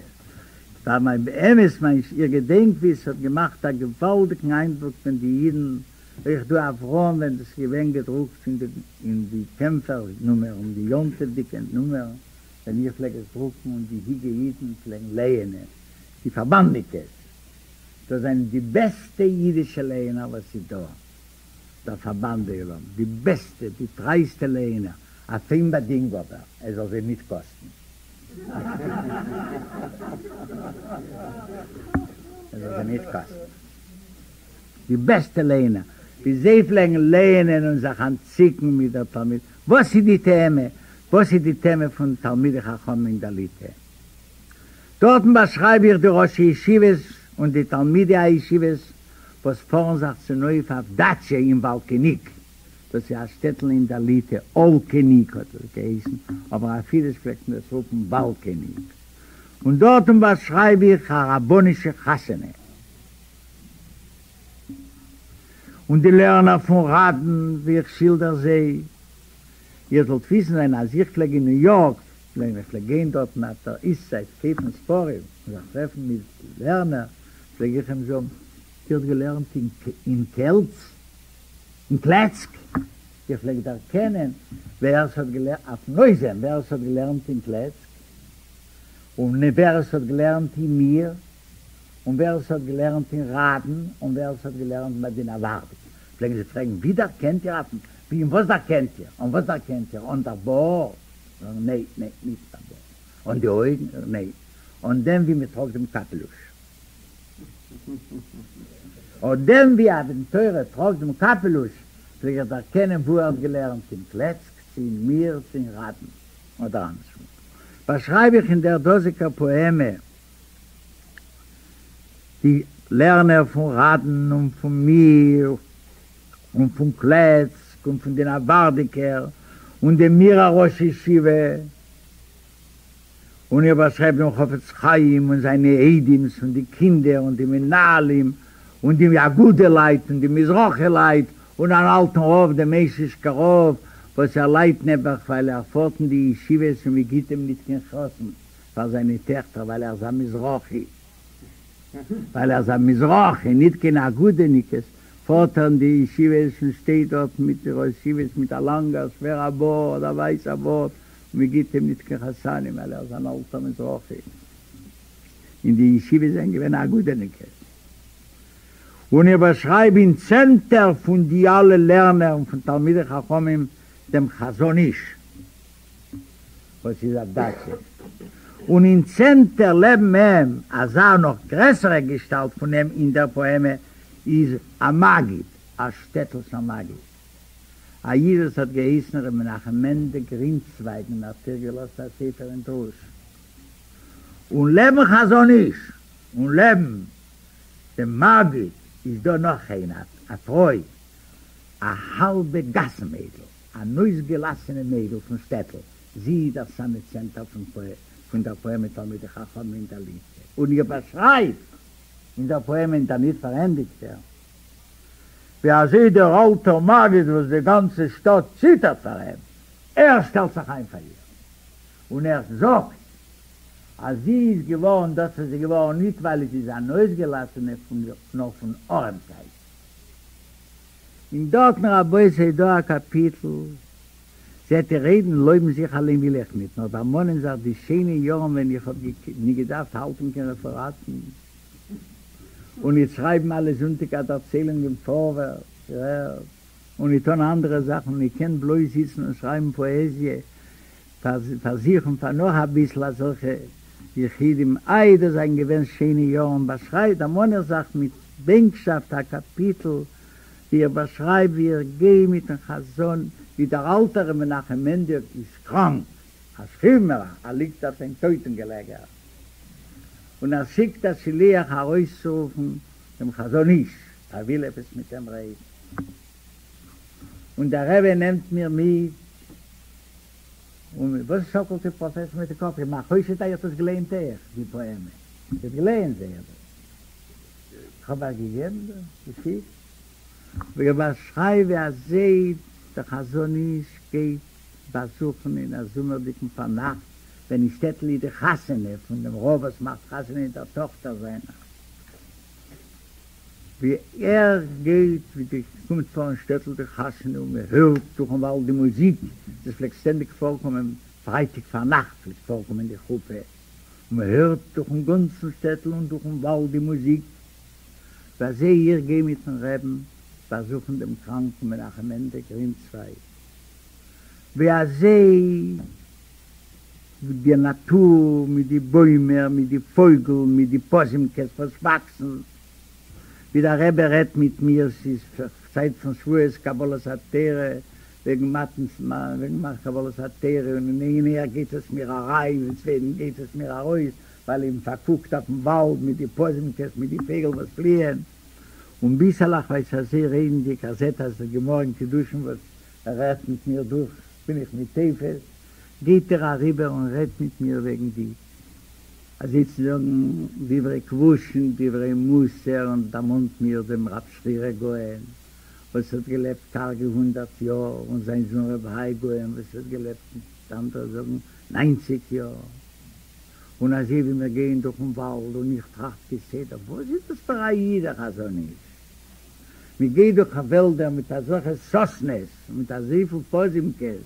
[SPEAKER 2] פאר מיין באמת מיין איך געדענק ווי עס האט געמאכט א געוואלדיגן איינדרוק ווען די אידן אויך דא אברהם ווען דאס איז געווען געדרוקט אין די אין די קעמפער נומערן די יום טוב'דיגע נומערן ווען איך פלעג עס דרוקן און די היגע אידן פלעגן לייענען די פארבאנדניקעס דאס זענען די בעסטע אידישע לייענער וואס איז דא. דער פארבאנד עולם, די בעסטע, די טרייסטע לייענער, אויף איין באדינג אבער, עס זאל זיי ניט קאסטן. עס זאל זיי ניט קאסטן. די בעסטע לייענער, ווי זיי פלעגן לייענען און זיך אנטציקן מיט דער תלמיד. וואס איז די טעמע? וואס איז די טעמע פון תלמידי חכמים אין דער ליטע? דארטן באשרייב איך די ראשי ישיבות און די תלמידי הישיבות וואס פארן זיך צונויף אויף דאטשע אין וואלקעניק, דאס איז א שטעטל אין דער ליטע, אולקעניק האט עס געהייסן, אבער אויף אידיש פלעגט מען עס רופן וואלקעניק, און דארטן באשרייב איך א רבנישע חתונה. און די לערנער פון ראדן, ווי איך שילדער זיי. איר זאלט וויסן זיין אז איך פלעג אין ניו יארק, ווען איך פלעג גיין דארטן אויף דער איסט סייד קויפן ספרים און זיך טרעפן מיט לערנער, פלעג איך אים זאגן, איר האט געלערנט אין קעלץ? אין קלעצק? איך פלעג דערקענען ווער עס האט געלערנט אויפן אויסזען, ווער עס האט געלערנט אין קלעצק, און ווער עס האט געלערנט אין מיר. און ווער עס האט געלערנט אין ראדן, און ווער עס האט געלערנט ביי די נאווארדיקער, פלעגן זיי פרעגן, ווי דערקענט איר אויפן, ווי און וואס דערקענט איר, אן וואס דערקענט איר, אן דער בארד? זאגן, ניין, ניין, ניט אן דער בארד. אן די אויגן? ניין, אן דעם ווי מען טראגט דעם קאפעלוש. אן דעם ווי א בן תורה טראגט דעם קאפעלוש, פלעג איך דערקענען וואו ער האט געלערנט, אין קלעצק, צי אין מיר, צי אין ראדן, אדער אנדערשוואו. באשרייב איך אין דער דאזיקער פאעמע די לערנער פון ראדן און פון מיר און פון קלעצק און פון די נאווארדיקער און דעם מירער ראש ישיבה, און איך באשרייב דעם חפץ חיים און זיינע איידימס און די קינדער און די מנהלים און די אגודה לייט און די מזרחי לייט און אן אלטן רב דעם איישישקער רב וואס ער ליידט נעבעך ווייל ער פארט אין די ישיבות און מען גיט אים ניט קיין חתן. פאר זיינע טעכטער ווייל ער איז א מזרחי, ווייל ער איז א מזרחי, ניט קיין אגודה'ניקעס, פארט ער אין די ישיבות און שטייט דארט מיט די ראש ישיבות מיט א לאנגער שווערע בארד, א ווייסע בארד, און מען גיט אים ניט קיין חתנים ווייל ער איז אן אלטער מזרחי. אין די ישיבות זענען געווען אגודה'ניקעס. און איך באשרייב אין צענטער פון די אלע לערנער און פון תלמידי חכמים דעם חזון איש. וואס איז אויף דאטשע, און אין צענטער לעבן אים, אזא נאך גרעסערע געשטאלט פון אים אין דער פאעמע, איז א מגיד, א שטעטלשער מגיד, א איד וואס האט געהייסן ר' מנחם מענדל גרינצווייג און האט איבערגעלאזט א ספר אין דרוש. און לעבן חזון איש און לעבן דעם מגיד איז דא נאך איינער, א פרוי, א האלבע גאסן-מיידל. אַן אויסגעלאַסענע מיידל פֿון שטעטל, זי איז דער סאַמע צענטער פֿון דער פּאָעמע תּלמידי חכמים אין דער ליטע. און איך באַשרײַב אין דער פּאָעמע אין דער ניט פֿאַרענדיקטער, ווי אַזוי דער אַלטער מגיד, וואָס די גאַנצע שטאָט ציטערט פֿאַר אים, ער שטעלט זיך אײַן פֿאַר איר און ער זאָגט, אַז זי איז געוואָרן דאָס, וואָס זי איז געוואָרן, ניט ווײַל זי איז אַן אויסגעלאַסענע, נאָר פֿון אָרעמקייט. און דארטן רבותי איז דא א קאפיטל, זעט איר רעדן לויבן זיך אליין וויל איך ניט, נאר דערמאנען זיך די שיינע יארן ווען איך האב ניט געדארפט האלטן קיין רעפעראטן און ניט שרייבן אלע זונטיק א דערציילונג אין פארווערטס, איר הערט, און ניט טאן אנדערע זאכן און געקענט בלויז זיצן און שרייבן פאעזיע פאר זיך און פאר נאך אביסל אזעלכע יחידים, איי דאס זענען געווען שיינע יארן, באשרייב דערמאן איך זיך מיט בענקשאפט א קאפיטל ווי איך באשרייב ווי איך גיי מיטן חזון ווי דער אלטער ר' מנחם מענדיל איז קראנק, א שכיב מרע, ער ליגט אויף זיין טויטן געלעגער, און ער שיקט א שליח ארויסצורופן דעם חזון איש, ער וויל עפעס מיט אים רעדן, און דער רבי נעמט מיר מיט. און וואס שאקלט איר פראפעסאר מיט די קאפ? איך מאך חושד אז איר האט עס געלייענט אויך, די פאעמע. איר האט געלייענט זייער גוט. איך האב אייך געגעבן דא, געשיקט. ווי איך באשרייב ווי אזוי דער חזון איש גייט באזוכן אין א זומערדיגן פארנאכט ווען אין שטעטל איז די חתונה פון דעם רב וואס מאכט חתונה דער טאכטער זיינער. ווי ער גייט ווי די קומט פאר אין שטעטל די חתונה און מען הערט דורכן וואלד די מוזיק, דאס פלעגט שטענדיג פארקומען פרייטאג פארנאכט פלעגט פארקומען די חופה, און מען הערט דורכן גאנצן שטעטל און דורכן וואלד די מוזיק, ווי אזוי איך גיי מיטן רעבן באזוכן דעם קראנקן מנחם מענדל גרינצווייג, ווי אזוי די נאטור מיט די בוימער מיט די פויגל מיט די פאזימקעס וואס וואקסן, ווי דער רבי רעדט מיט מיר, ס'איז צייט פון שבועות קבלת התורה, וועגן מתן, וועגן קבלת התורה, און אין איין אויער גייט עס מיר אריין, אין צווייטן גייט עס מיר ארויס, ווייל איך בין פארקוקט אויפן וואלד מיט די פאזימקעס, מיט די פייגל וואס פליען, און ביסעלעכווייז אזוי רעדנדיג, ער זעט אז די גמרא אין קידושין וואס ער רעדט מיט מיר דורך, בין איך ניט תופס, גייט ער אריבער און רעדט מיט מיר וועגן די, אזוי צו זאגן, דברי כבושין, דברי מוסר, און דערמאנט מיר דעם רב שרירא גאון, וואס האט געלעבט קארגע הונדערט יאר, און זיין זון רב האי גאון וואס האט געלעבט, אנדערע זאגן, ניינציג יאר. און אזוי ווי מיר גייען דורכן וואלד, און איך טראכט כסדר, וואס איז דאס פאר א איד דער חזון איש? מען גייט דורך וועלדער מיט אזעלכע סאסנעס, מיט אזויפיל פאזימקעס,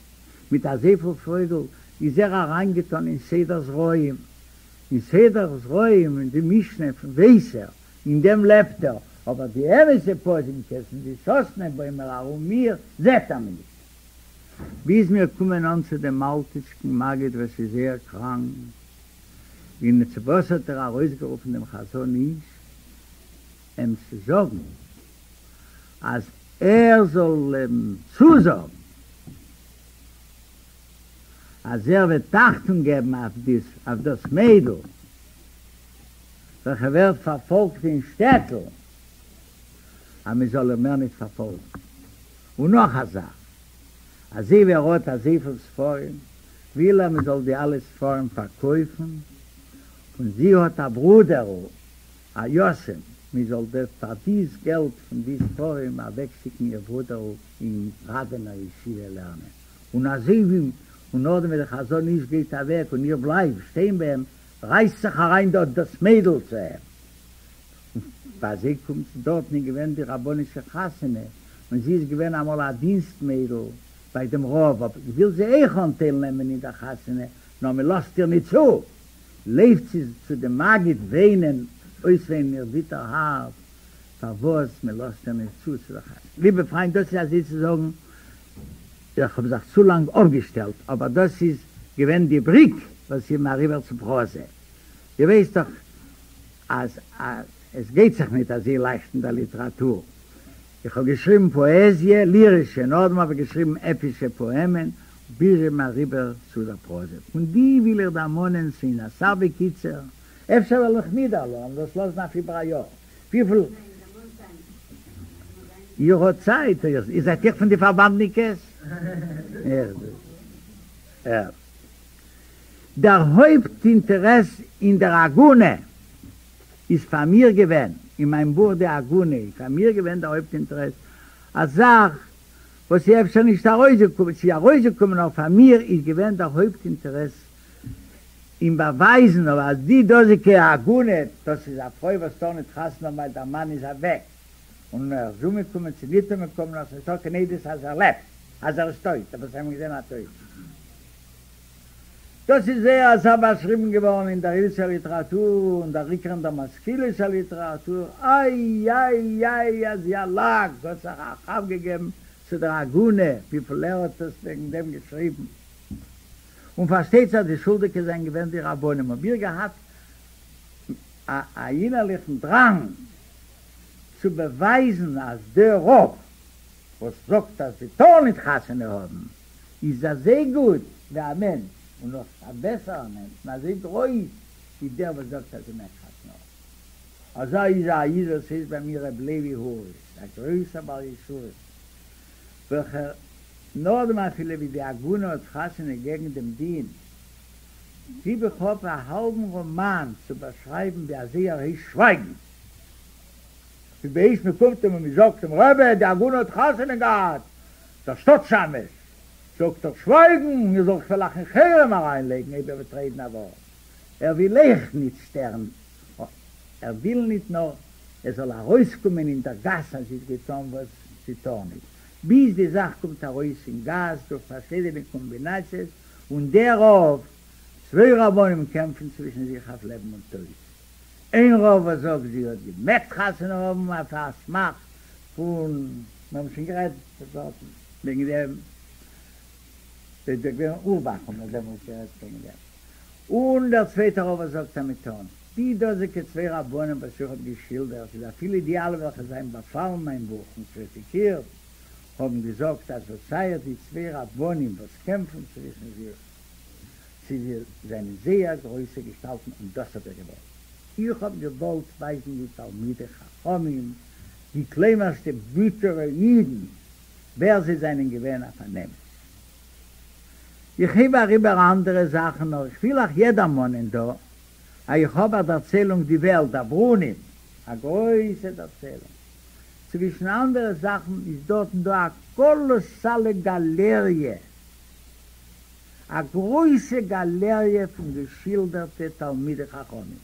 [SPEAKER 2] מיט אזויפיל פויגל, איז ער אריינגעטאן אין סדר זרעים, אין סדר זרעים, אין די משנה ווייס ער, אין דעם לעבט ער, אבער די אמת'ע פאזימקעס און די סאסנע בוימער ארום מיר זעט ער נישט. ביז מיר קומען אן צו דעם אלטיטשקן מגיד וואס איז זייער קראנק, און צו וואס האט ער ארויסגערופן דעם חזון איש? אים צו זאגן אז ער זאל אים צוזאגן אז ער וועט אכטונג געבן אויף דאס מיידל וועלכע ווערט פארפאלגט אין שטעטל, אז מען זאל איר מער ניט פארפאלגן. און נאך א זאך, אזוי ווי ער האט אזויפיל ספרים, וויל ער מען זאל די אלע ספרים פארקויפן, און זי האט א ברודערל א יתום, מען זאל דער פאר דיס געלט פון די ספרים אוועקשיקן איר ברודערל אין ראדענער ישיבה לערנען, און אזוי ווי און נאכדעם ווי דער חזון איש גייט אוועק און איך בלייב שטיין ביי אים, רייסט זיך אריין דארט דאס מיידל צו אים, און ווי אזוי קומט זי דארטן איז געווען די רבנישע חתונה, און זי איז געווען אמאל א דינסט מיידל ביי דעם רב, אבער וויל זי אויך אנטייל נעמען אין דער חתונה, נאר מען לאזט איר ניט צו. לויפט זי צו דעם מגיד וויינען, אויסוויינען איר ביטער הארץ, פארוואס מען לאזט איר נישט צו צו דער חתונה. ליבע פריינט, דאס איז אזוי צו זאגן, איך האב זיך צו לאנג אפגעשטעלט, אבער דאס איז געווען די בריק וואס איך בין אריבער צו פראזע. איר ווייסט דאך אז עס גייט זיך ניט אזוי לייכט אין דער ליטעראטור. איך האב געשריבן פאעזיע, לירישע, נאכדעם האב איך געשריבן עפישע פאעמען, ביז איך בין אריבער צו דער פראזע. פון די וויל איך דערמאנען שוין אסאך בקיצור, אפשר וועל איך ניט דערלאזן דאס לאזן אויף איבער א יאר. וויפיל איר האט צייט? איר זייט אויך פון די פארבאנדניקעס? דער הויפט אינטערעס אין דער עגונה איז פאר מיר געווען, אין מיין בוך די עגונה איז פאר מיר געווען דער הויפט אינטערעס, א זאך וואס איז אפשר נישט ארויסגעקומען, ס'איז ארויסגעקומען נאר פאר מיר איז געווען דער הויפט אינטערעס אין באווייזן אויף אז די דאזיגע עגונה, דאס איז א פרוי וואס טאר ניט חתונה האבן ווייל דער מאן איז אוועק, און ער איז אומגעקומען צי ניט אומגעקומען נאר ס'נישטא קיין עדות אז ער לעבט, אז ער איז טויט, אבער זיי האבן געזען א טויטן. דאס איז זייער אסאך באשריבן געווארן אין דער אידישער ליטעראטור און דער עיקר אין דער משכילישער ליטעראטור, איי איי איי אז ילאק האט זיך א כאפ געגעבן צו דער עגונה, וויפיל ער האט עס וועגן דעם געשריבן. און פארשטייט זיך די שולדיגע זענען געווען די רבנים, האב איך געהאט א אינערליכן דראנג צו באווייזן אז דער רב וואס זאגט אז זי טאר ניט חתונה האבן איז אזוי גוט ווי א מענטש און נאך א בעסערער מענטש און אזוי גרויס ווי דער וואס זאגט אז זי מעג חתונה האבן. אזא איז א איד וואס הייסט ביי מיר ר' לוי הורוויץ, א גרויסער בעל יסורים, וועלכער נאכדעם אפילו ווי די עגונה האט חתונה געגן דעם דין, גיב איך אפ א האלבן ראמאן צו באשרייבן ווי אזוי ער הייסט שווייגן. ווי בעת מען קומט אים און מען זאגט אים רבי די עגונה האט חתונה געהאט, דער שטאט שמש, זאגט ער שווייגן, איר זאלט כ'וועל אייך אין חרם אריין לייגן אויב איר וועט רעדן א ווארט, ער וויל אויך ניט שטערן, ער וויל ניט נאר עס זאל ארויסקומען אין דער גאס אז זי האט געטאן וואס זי טאר ניט, ביז די זאך קומט ארויס אין גאס דורך פארשידענע קאמבינאציעס, און דער רב, צוויי רבנים קעמפן צווישן זיך אויף לעבן און טויט. איין רב וואס זאגט זי האט געמעגט חתונה האבן אויף א סמך פון, מיר האבן שוין גערעדט דארטן וועגן דעם, ס'איז געווען אורבאך האבן מיר דעמאלטס גערעדט וועגן דעם, און דער צווייטער רב וואס זאגט אז מען טאר נישט. די דאזיגע צוויי רבנים וואס איך האב געשילדערט איז אפילו די אלע וועלכע זענען באפאלן מיין בוך און קריטיקירט. האבן געזאגט אז וואס שייך די צוויי רבנים וואס קעמפן צווישן זיך, צו זיי זענען זייער גרויסע געשטאלטן און דאס האב איך געוואלט. איך האב געוואלט ווייזן די תלמידי חכמים, די כלומר'שטע ביטערע אידן, ווער זיי זענען געווען אויף אן אמת. איך הייב אריבער אנדערע זאכן נאר איך וויל אייך יע דערמאנען דא אז איך האב א דערציילונג די וועלט דער ברונים, א גרויסע דערציילונג. צווישן אנדערע זאכן איז דארטן דא א קאלאסאלע גאלעריע, א גרויסע גאלעריע פון געשילדערטע תלמידי חכמים.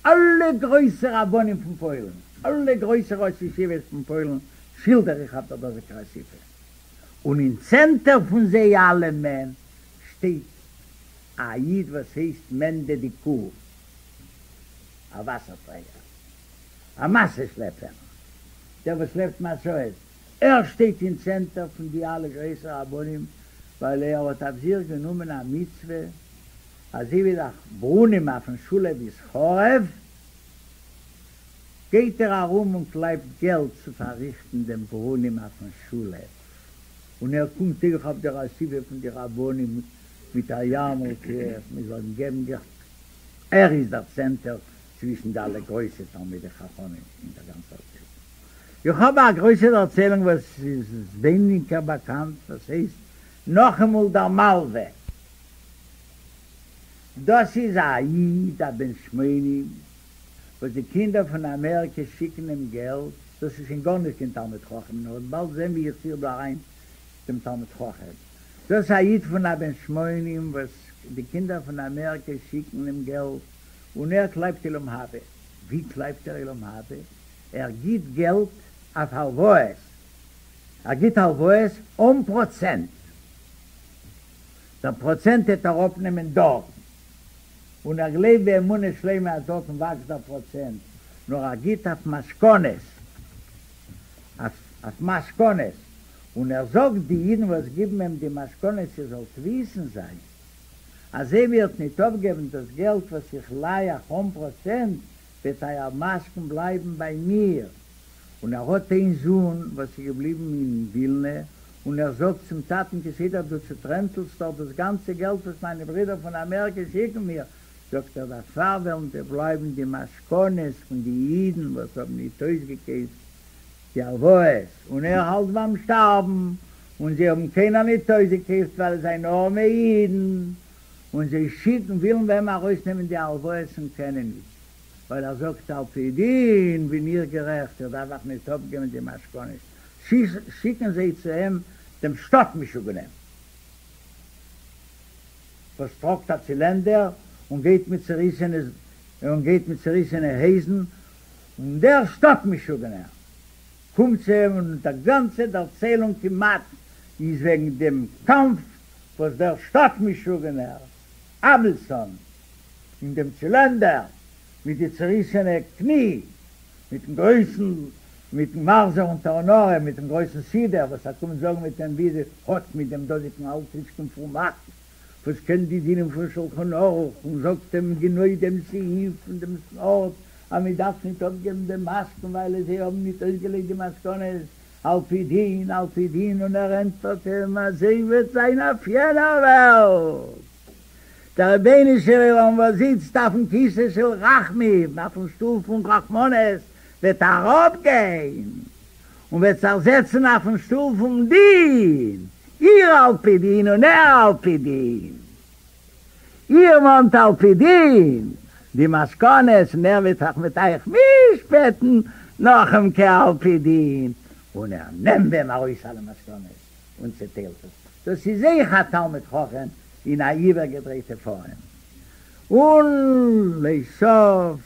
[SPEAKER 2] אלע גרויסע רבנים פון פוילן, אלע גרויסע ראש ישיבות פון פוילן שילדער איך אויף דער דאזיגער אסיפה. און אין צענטער פון זיי אלעמען שטייט א איד וואס הייסט מענדע די קו, א וואסער טרעגער, א משא שלעפער, דער וואס שלעפט משאות, ער שטייט אין צענטער פון די אלע גרויסע רבנים, ווייל ער האט אויף זיך גענומען א מצוה, אזוי ווי דער ברונעם אויפן שולהויף איז חרוב, גייט ער ארום און קלייבט געלט צו פארריכטן דעם ברונעם אויפן שולהויף, און ער קומט אויך אויף דער אסיפה פון די רבנים מיט א יארמולקע מען זאל אים געבן געלט, ער איז דער צענטער צווישן די אלע גרויסע תלמידי חכמים אין דער גאנצער וועלט. איך האב א גרויסע דערציילונג וואס איז ווייניגער באקאנט וואס הייסט נאכאמאל דער מלווה. דאס איז א איד א בן שמונים וואס די קינדער פון אמעריקע שיקן אים געלט, דאס איז שוין גארנישט קיין תלמיד חכם, נאר איר וועט באלד זען ווי איך פיר דא אריין דעם תלמיד חכם. דאס איז א איד פון א בן שמונים וואס די קינדער פון אמעריקע שיקן אים געלט און ער קלייבט עולם הבא. ווי קלייבט ער עולם הבא? ער גיט געלט אויף הלוואות, ער גיט הלוואות אן פראצענט, דער פראצענט העט ער אפנעמען דארטן, און ער גלייבט באמונה שלימה אז דארטן וואקסט דער פראצענט, נאר ער גיט אויף משכונות, אויף משכונות, און ער זאגט די אידן וואס גיבן אים די משכונות איר זאלט וויסן זיין אז אויב איר'ט ניט אפגעבן דאס געלט וואס איך ליי אייך אן פראצענט, וועט אייער משכון בלייבן ביי מיר. און ער האט איין זוהן וואס איז געבליבן אין ווילנע, און ער זאגט צום טאטן כסדר דו צוטרענטלסט דאך דאס גאנצע געלט וואס מיינע ברידער פון אמעריקע שיקן מיר, זאגט ער דערפאר וועלן דיר בלייבן די משכונות פון די אידן וואס האבן ניט אויסגעקויפט די הלוואות, און ער האלט ביים שטארבן, און זיי האבן קיינער ניט אויסגעקויפט ווייל עס זענען ארעמע אידן, און זיי שיקן ווילן ביי אים ארויסנעמען די הלוואות און קענען ניט. ווייל ער זאגט על פי דין בין איך גערעכט, איך דארף אייך ניט אפגעבן די משכונות, שיקן זיי צו אים דעם שטאט משוגענעם וואס טראגט א צילענדער און גייט מיט צעריסענע און גייט מיט צעריסענע הויזן, און דער שטאט משוגענער קומט צו אים און די גאנצע דערציילונג כמעט איז וועגן דעם קאמף וואס דער שטאט משוגענער אבעלסאן אין דעם צילענדער, מיט די צעריסענע קני, מיטן גרויסן, מיטן מחזור אונטערן ארעם, מיטן גרויסן סידור, וואס ער קומט זאגן מיט דעם וידוי, האט מיט דעם דאזיקן אלטיטשקן פרומאק, וואס קען די דינים פון שלחן ערוך, און זאגט אים גענוי דעם סעיף און דעם ארט, אז מען דארף ניט אפגעבן דעם משכון ווייל זיי האבן ניט אויסגעלייזט די משכונות על פי דין, על פי דין, און ער ענטפערט אים, אזוי וועט זיין אויף יענער וועלט. דער רבונו של עולם וואס זיצט אויפן כסא של רחמים, אויפן שטול פון רחמנות, וועט אראפגיין און וועט זיך זעצן אויפן שטול פון דין, איר על פי דין און ער על פי דין, איר מאנט על פי דין די משכונות און ער וועט זיך מיט אייך משפט'ן נחומ'קע על פי דין, און ער נעמט ביי אים ארויס אלע משכונות און צעטיילט עס, דאס איז אויך א תלמיד חכם אין א איבערגעדרייטע פארעם. און לסוף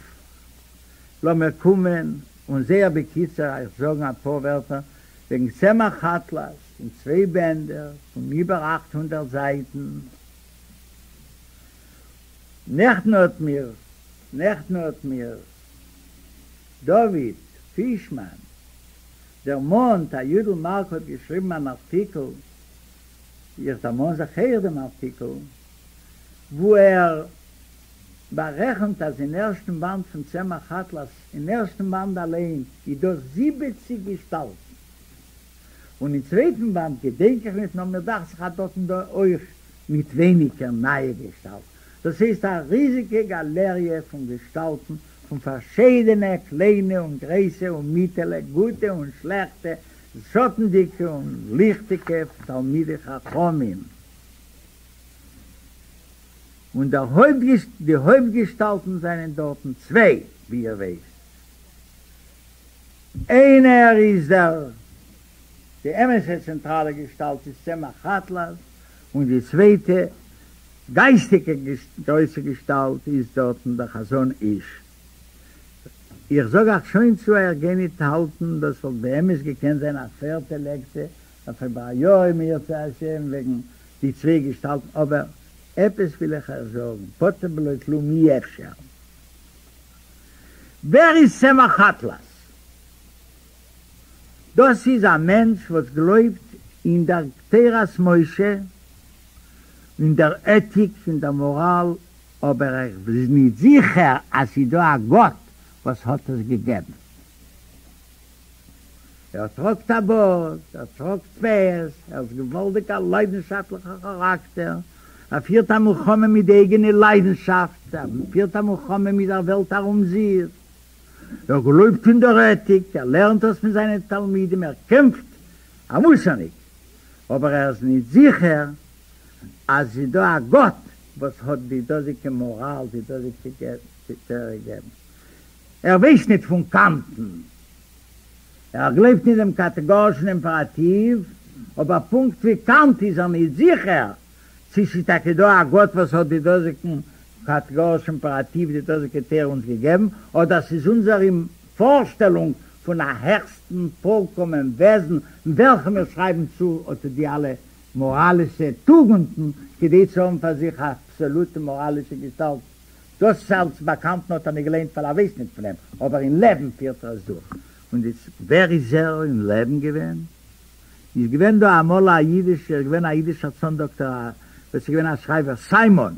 [SPEAKER 2] לאמיר קומען און זייער בקיצור אייך זאגן אפאר ווערטער וועגן צמח אטלס אין צוויי בענדער פון איבער 800 זייטן. נעכטן האט מיר נעכטן האט מיר דוד פישמאן דערמאנט אז יודל מארק האט געשריבן אן ארטיקל איך דערמאן זיך אויך דעם ארטיקל וואו ער בארעכנט אז אין ערשטן באנד פון צמח אטלס, אין ערשטן באנד אליין, איז דא זיבעציג געשטאלטן. און אין צווייטן באנד געדענק איך ניט, נאר מיר דאכט זיך אז דארטן דא אויך ניט ווייניגער נייע געשטאלטן. דאס הייסט א ריזיגע גאלעריע פון געשטאלטן פון פארשיידענע קליינע און גרויסע און מיטעלע, גוטע און שלעכטע, שאטנדיקע און ליכטיקע תלמידי חכמים. און דער הויפט די הויפט געשטאלטן זענען דארטן צוויי, ווי איר ווייסט. איינער איז דער די אמת'ע צענטראלע געשטאלט איז צמח אטלס, און די צווייטע גייסטיגע גרויסע געשטאלט איז דארטן דער חזון איש. איך זאג אייך שוין צו איך גיי ניט האלטן, דאס וואלט באמת געקענט זיין א פערטע לעקציע אויף איבער א יאר אם ירצה השם וועגן די צוויי געשטאלטן, אבער עפעס וויל איך אייך זאגן, פטור בלא כלום אי אפשר. ווער איז צמח אטלס? דאס איז א מענטש וואס גלויבט אין דער תורת משה, אין דער עטיק, אין דער מאראל, אבער ער איז ניט זיכער אז ס'איז דא א גאט וואס האט עס געגעבן. ער טראגט א בארד, ער טראגט פאות, ער איז געוואלדיג א ליידנשאפטליכער כאראקטער, ער פירט א מלחמה מיט די אייגענע ליידנשאפט, ער פירט א מלחמה מיט דער וועלט ארום זיך, ער גלויבט אין דער עטיק, ער לערנט דאס מיט זיינע תלמידים, ער קעמפט א מוסר'ניק, אבער ער איז ניט זיכער אז ס'איז דא א גאט וואס האט די דאזיגע מאראל, די דאזיגע תורה געגעבן. ער ווייסט ניט פון קאנטן. ער גלייבט אין דעם קאטעגארישן אימפעראטיוו, אבער פונקט ווי קאנט איז ער ניט זיכער צי ס'איז טאקע דא א גאט וואס האט די דאזיגן קאטעגארישן אימפעראטיוו, די דאזיגע תורה אונז געגעבן, אדער ס'איז אונזער פארשטעלונג פון א העכסטן פולקאמען וועזן, וועלכן מיר שרייבן צו אט די אלע מאראלישע טוגנטן, כדי צו האבן פאר זיך א אבסאלוטע מאראלישע געשטאלט. דאס אלץ ביי קאנטן האט ער ניט געליינט ווייל ער ווייסט ניט פון אים, אבער אין לעבן פירט ער עס דורך. און די ווער איז ער אין לעבן געווען? איז געווען דא אמאל א אידישער, געווען א אידישער צאן דאקטער א וואס איז געווען א שרייבער סיימאן,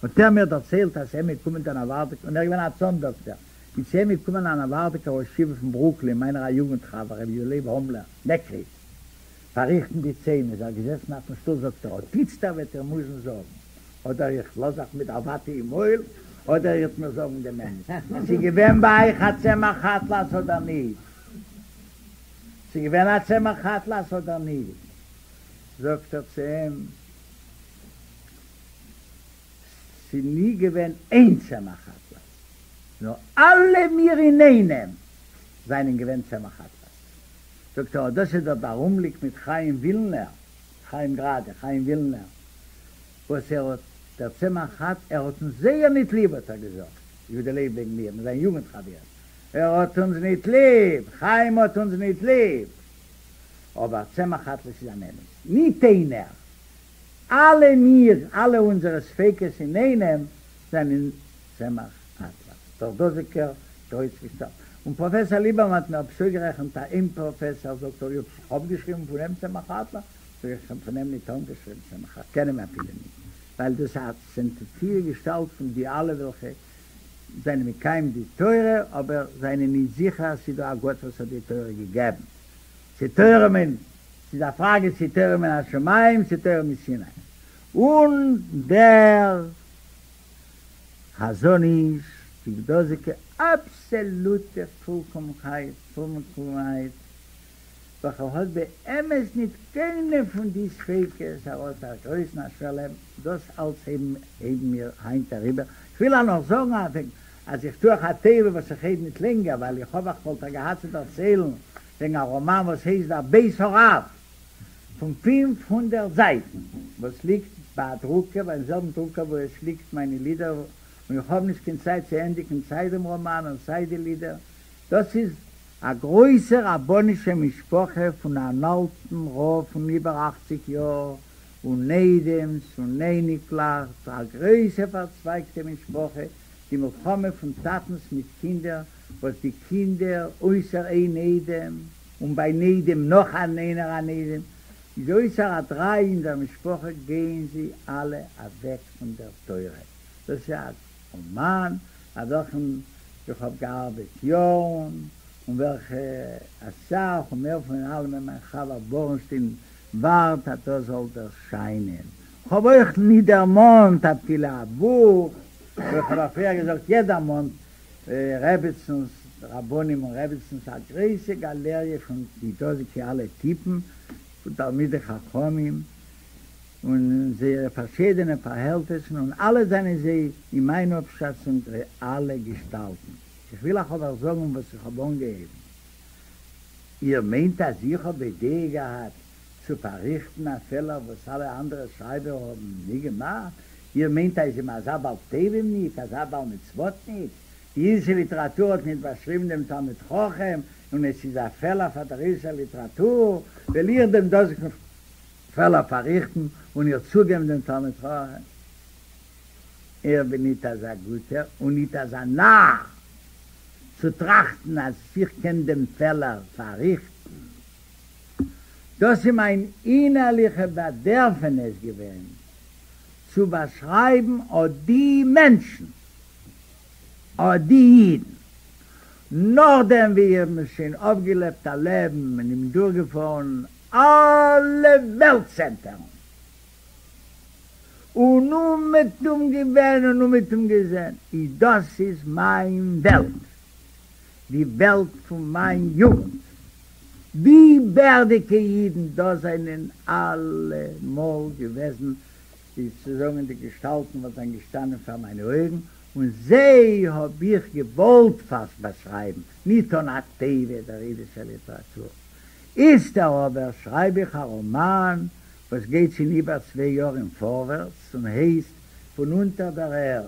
[SPEAKER 2] האט ער מיר דערציילט אז צו אים איז געקומען דער נאווארדיקער, און ער איז געווען א צאן דאקטער, איז צו אים געקומען א נאווארדיקער ראש ישיבה פון ברוקלין, מיינער א יוגנט חבר ר' יהודה לייב האמלער, נעקריז, פארריכטן די ציין, איז ער געזעסן אויפן שטול זאגט ער אט איצטער וועט איר מוזן זאגן, אדער איך לאז אייך מיט דער וואטע אין מויל, אדער איר וועט מיר זאגן דעם אמת, ס'איז געווען ביי אייך א צמח אטלס אדער ניט? ס'איז געווען א צמח אטלס אדער ניט? זאגט ער צו אים, ס'איז ניט געווען איין צמח אטלס, נאר אלע מיר אינאיינעם זיינען געווען צמח אטלס. זאגט ער, אט דאס איז דער דער אומגליק מיט חיים ווילנער, חיים גראדע, חיים ווילנער, וואס ער האט, דער צמח אט, ער האט אונז זייער ניט ליב, האט ער געזאגט, יהודה לייב וועגן מיר, מיט זיין יוגנט חבר, ער האט אונז ניט ליב, חיים האט אונז ניט ליב, אבער צמח אטלס איז אן אמת, ניט איינער, אלע מיר, אלע אונזערע ספיקות אינאיינעם זענען צמח אטלס, דער דאזיגער גרויס געשטאלט. און פראפעסאר ליבערמאן האט מיר עפעס אויסגערעכנט א איין פראפעסאר, זאגט ער, איר האט זיך אפגעשריבן פון אים צמח אטלס? זאג איך, כ'האב פון אים ניט אנגעשריבן צמח אטלס, כ'קען אים אפילו ניט, ווייל דאס איז א סינטעטירע געשטאלט פון די אלע וועלכע זענען מקיים די תורה, אבער זענען ניט זיכער אז ס'איז דא א גאט וואס האט די תורה געגעבן. צו תורה מן, ס'איז א פראגע צו תורה מן השמים צו תורה מסיני. און דער חזון איש, די דאזיגע אבסעלוטע פולקאמקייט, פולקאמהייט, וועלכע האט באמת ניט קיינע פון די ספיקות, ער האט א גרויסן השלם, דאס אלץ הייבן הייבן מיר היינט אריבער. כ'וויל אייך נאך זאגן אז איך טו אייך א טובה וואס איך רעד ניט לענגער, ווייל איך האב אייך וואלט איך געהאט צו דערציילן וועגן א ראמאן וואס הייסט דער בית הרב פון 500 זייטן וואס ליגט ביי א דרוקער, ביים זעלבן דרוקער וואו עס ליגט מיינע לידער, און איך האב נישט קיין צייט צו ענדיגן סיי דעם ראמאן און סיי די לידער. דאס איז א גרויסע רבנישע משפחה פון אן אלטן רב פון איבער אכציג יאר, און איידעמס און אייניקלעך, א גרויסע פארצווייגטע משפחה, די מלחמה פון טאטנס מיט קינדער, וואס די קינדער, אויסער איין איידעם, און ביים איידעם נאך אן איינער אן איידעם, איז אויסער א דריי אין דער משפחה גייען זיי אלע אוועק פון דער תורה. דאס איז א ראמאן אויף וועלכן איך האב געארבעט יארן. און וועלכע אסאך און מער פון אלעמען מיין חבר בארנשטיין ווארט אז דאס זאל ערשיינען. כ'האב אויך ניט דערמאנט אפילו א בוך וואו כ'האב אייך פריער געזאגט יא דערמאנט רעביצינס רבנים און רעביצינס א גרויסע גאלעריע פון די דאזיגע אלע טיפן פון תלמידי חכמים און זייערע פארשידענע פארהעלטענישן און אלע זענען זיי אין מיין אפשאצונג רעאלע געשטאלטן. איך וויל אייך אבער זאגן וואס איך האב אנגעהויבן. איר מיינט אז איך האב בדעה געהאט צו פארריכטן א פעלער וואס אלע אנדערע שרייבער האבן ניט געמאכט? איר מיינט אז איך בין אזא בעל טובה'ניק, אזא בעל מצוות'ניק? די אידישע ליטעראטור האט ניט באשריבן דעם תלמיד חכם און עס איז א פעלער פאר דער אידישער ליטעראטור, וועל איך דעם דאזיגן פעלער פארריכטן און איר צוגעבן דעם תלמיד חכם. איך בין ניט אזא גוטער און ניט אזא נאר צו טראכטן אז איך קען דעם פעלער פארריכטן. דאס איז מיין אינערליכע באדערפעניש געווען צו באשרייבן אט די מענטשן, אט די אידן, נאכדעם ווי איך בין שוין אפגעלעבט א לעבן און בין דורכגעפארן אלע וועלט צענטערן, און אומעטום געווען און אומעטום געזען, איז דאס איז מיין וועלט, די וועלט פון מיין יוגנט, די בערדיגע אידן, דאס זענען אלע מאל געוועזן ווי צו זאגן די געשטאלטן וואס זענען געשטאנען פאר מיינע אויגן, און זיי האב איך געוואלט באשרייבן, ניט טון א טובה דער אידישער ליטעראטור. איצטער אבער שרייב איך א ראמאן וואס גייט שוין איבער צוויי יאר אין פארווערטס און הייסט פון אונטער דער ערד,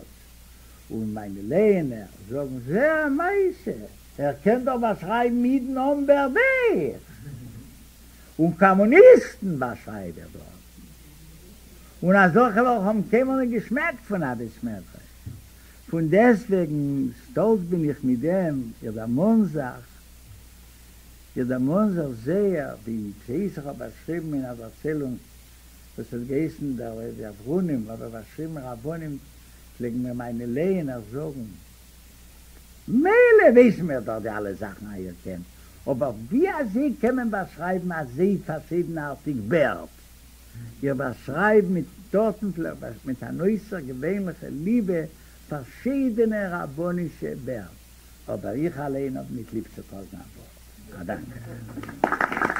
[SPEAKER 2] און מיינע לייענער זאגן זע א מעשה, ער קען דאך באשרייבן אידן אן בערד אויך, און קאמוניסטן באשרייב איך דארטן, און אזעלכע וועלכע האבן קיינמאל נישט געשמעקט פון א בית מדרש, פון דעסטוועגן שטאלץ בין איך מיט דעם, איך דערמאן זיך, איך דערמאן זיך זייער ווי בעת איך האב באשריבן אין א דערציילונג וואס האט געהייסן דער ברונעם האב איך באשריבן רבנים פלעגן מיר מיינע לייענער זאגן מילא ווייסן מיר דאך די אלע זאכן אז איר קענט אבער ווי אזוי קען מען באשרייבן אזוי פארשידנארטיג בערד איך באשרייב מיט דארטן פלעג איך מיט אן אויסערגעווענליכע ליבע פארשידענע רבנישע בערד. אבער איך אליין האב ניט ליב צו טראגן א בארד. א דאנק.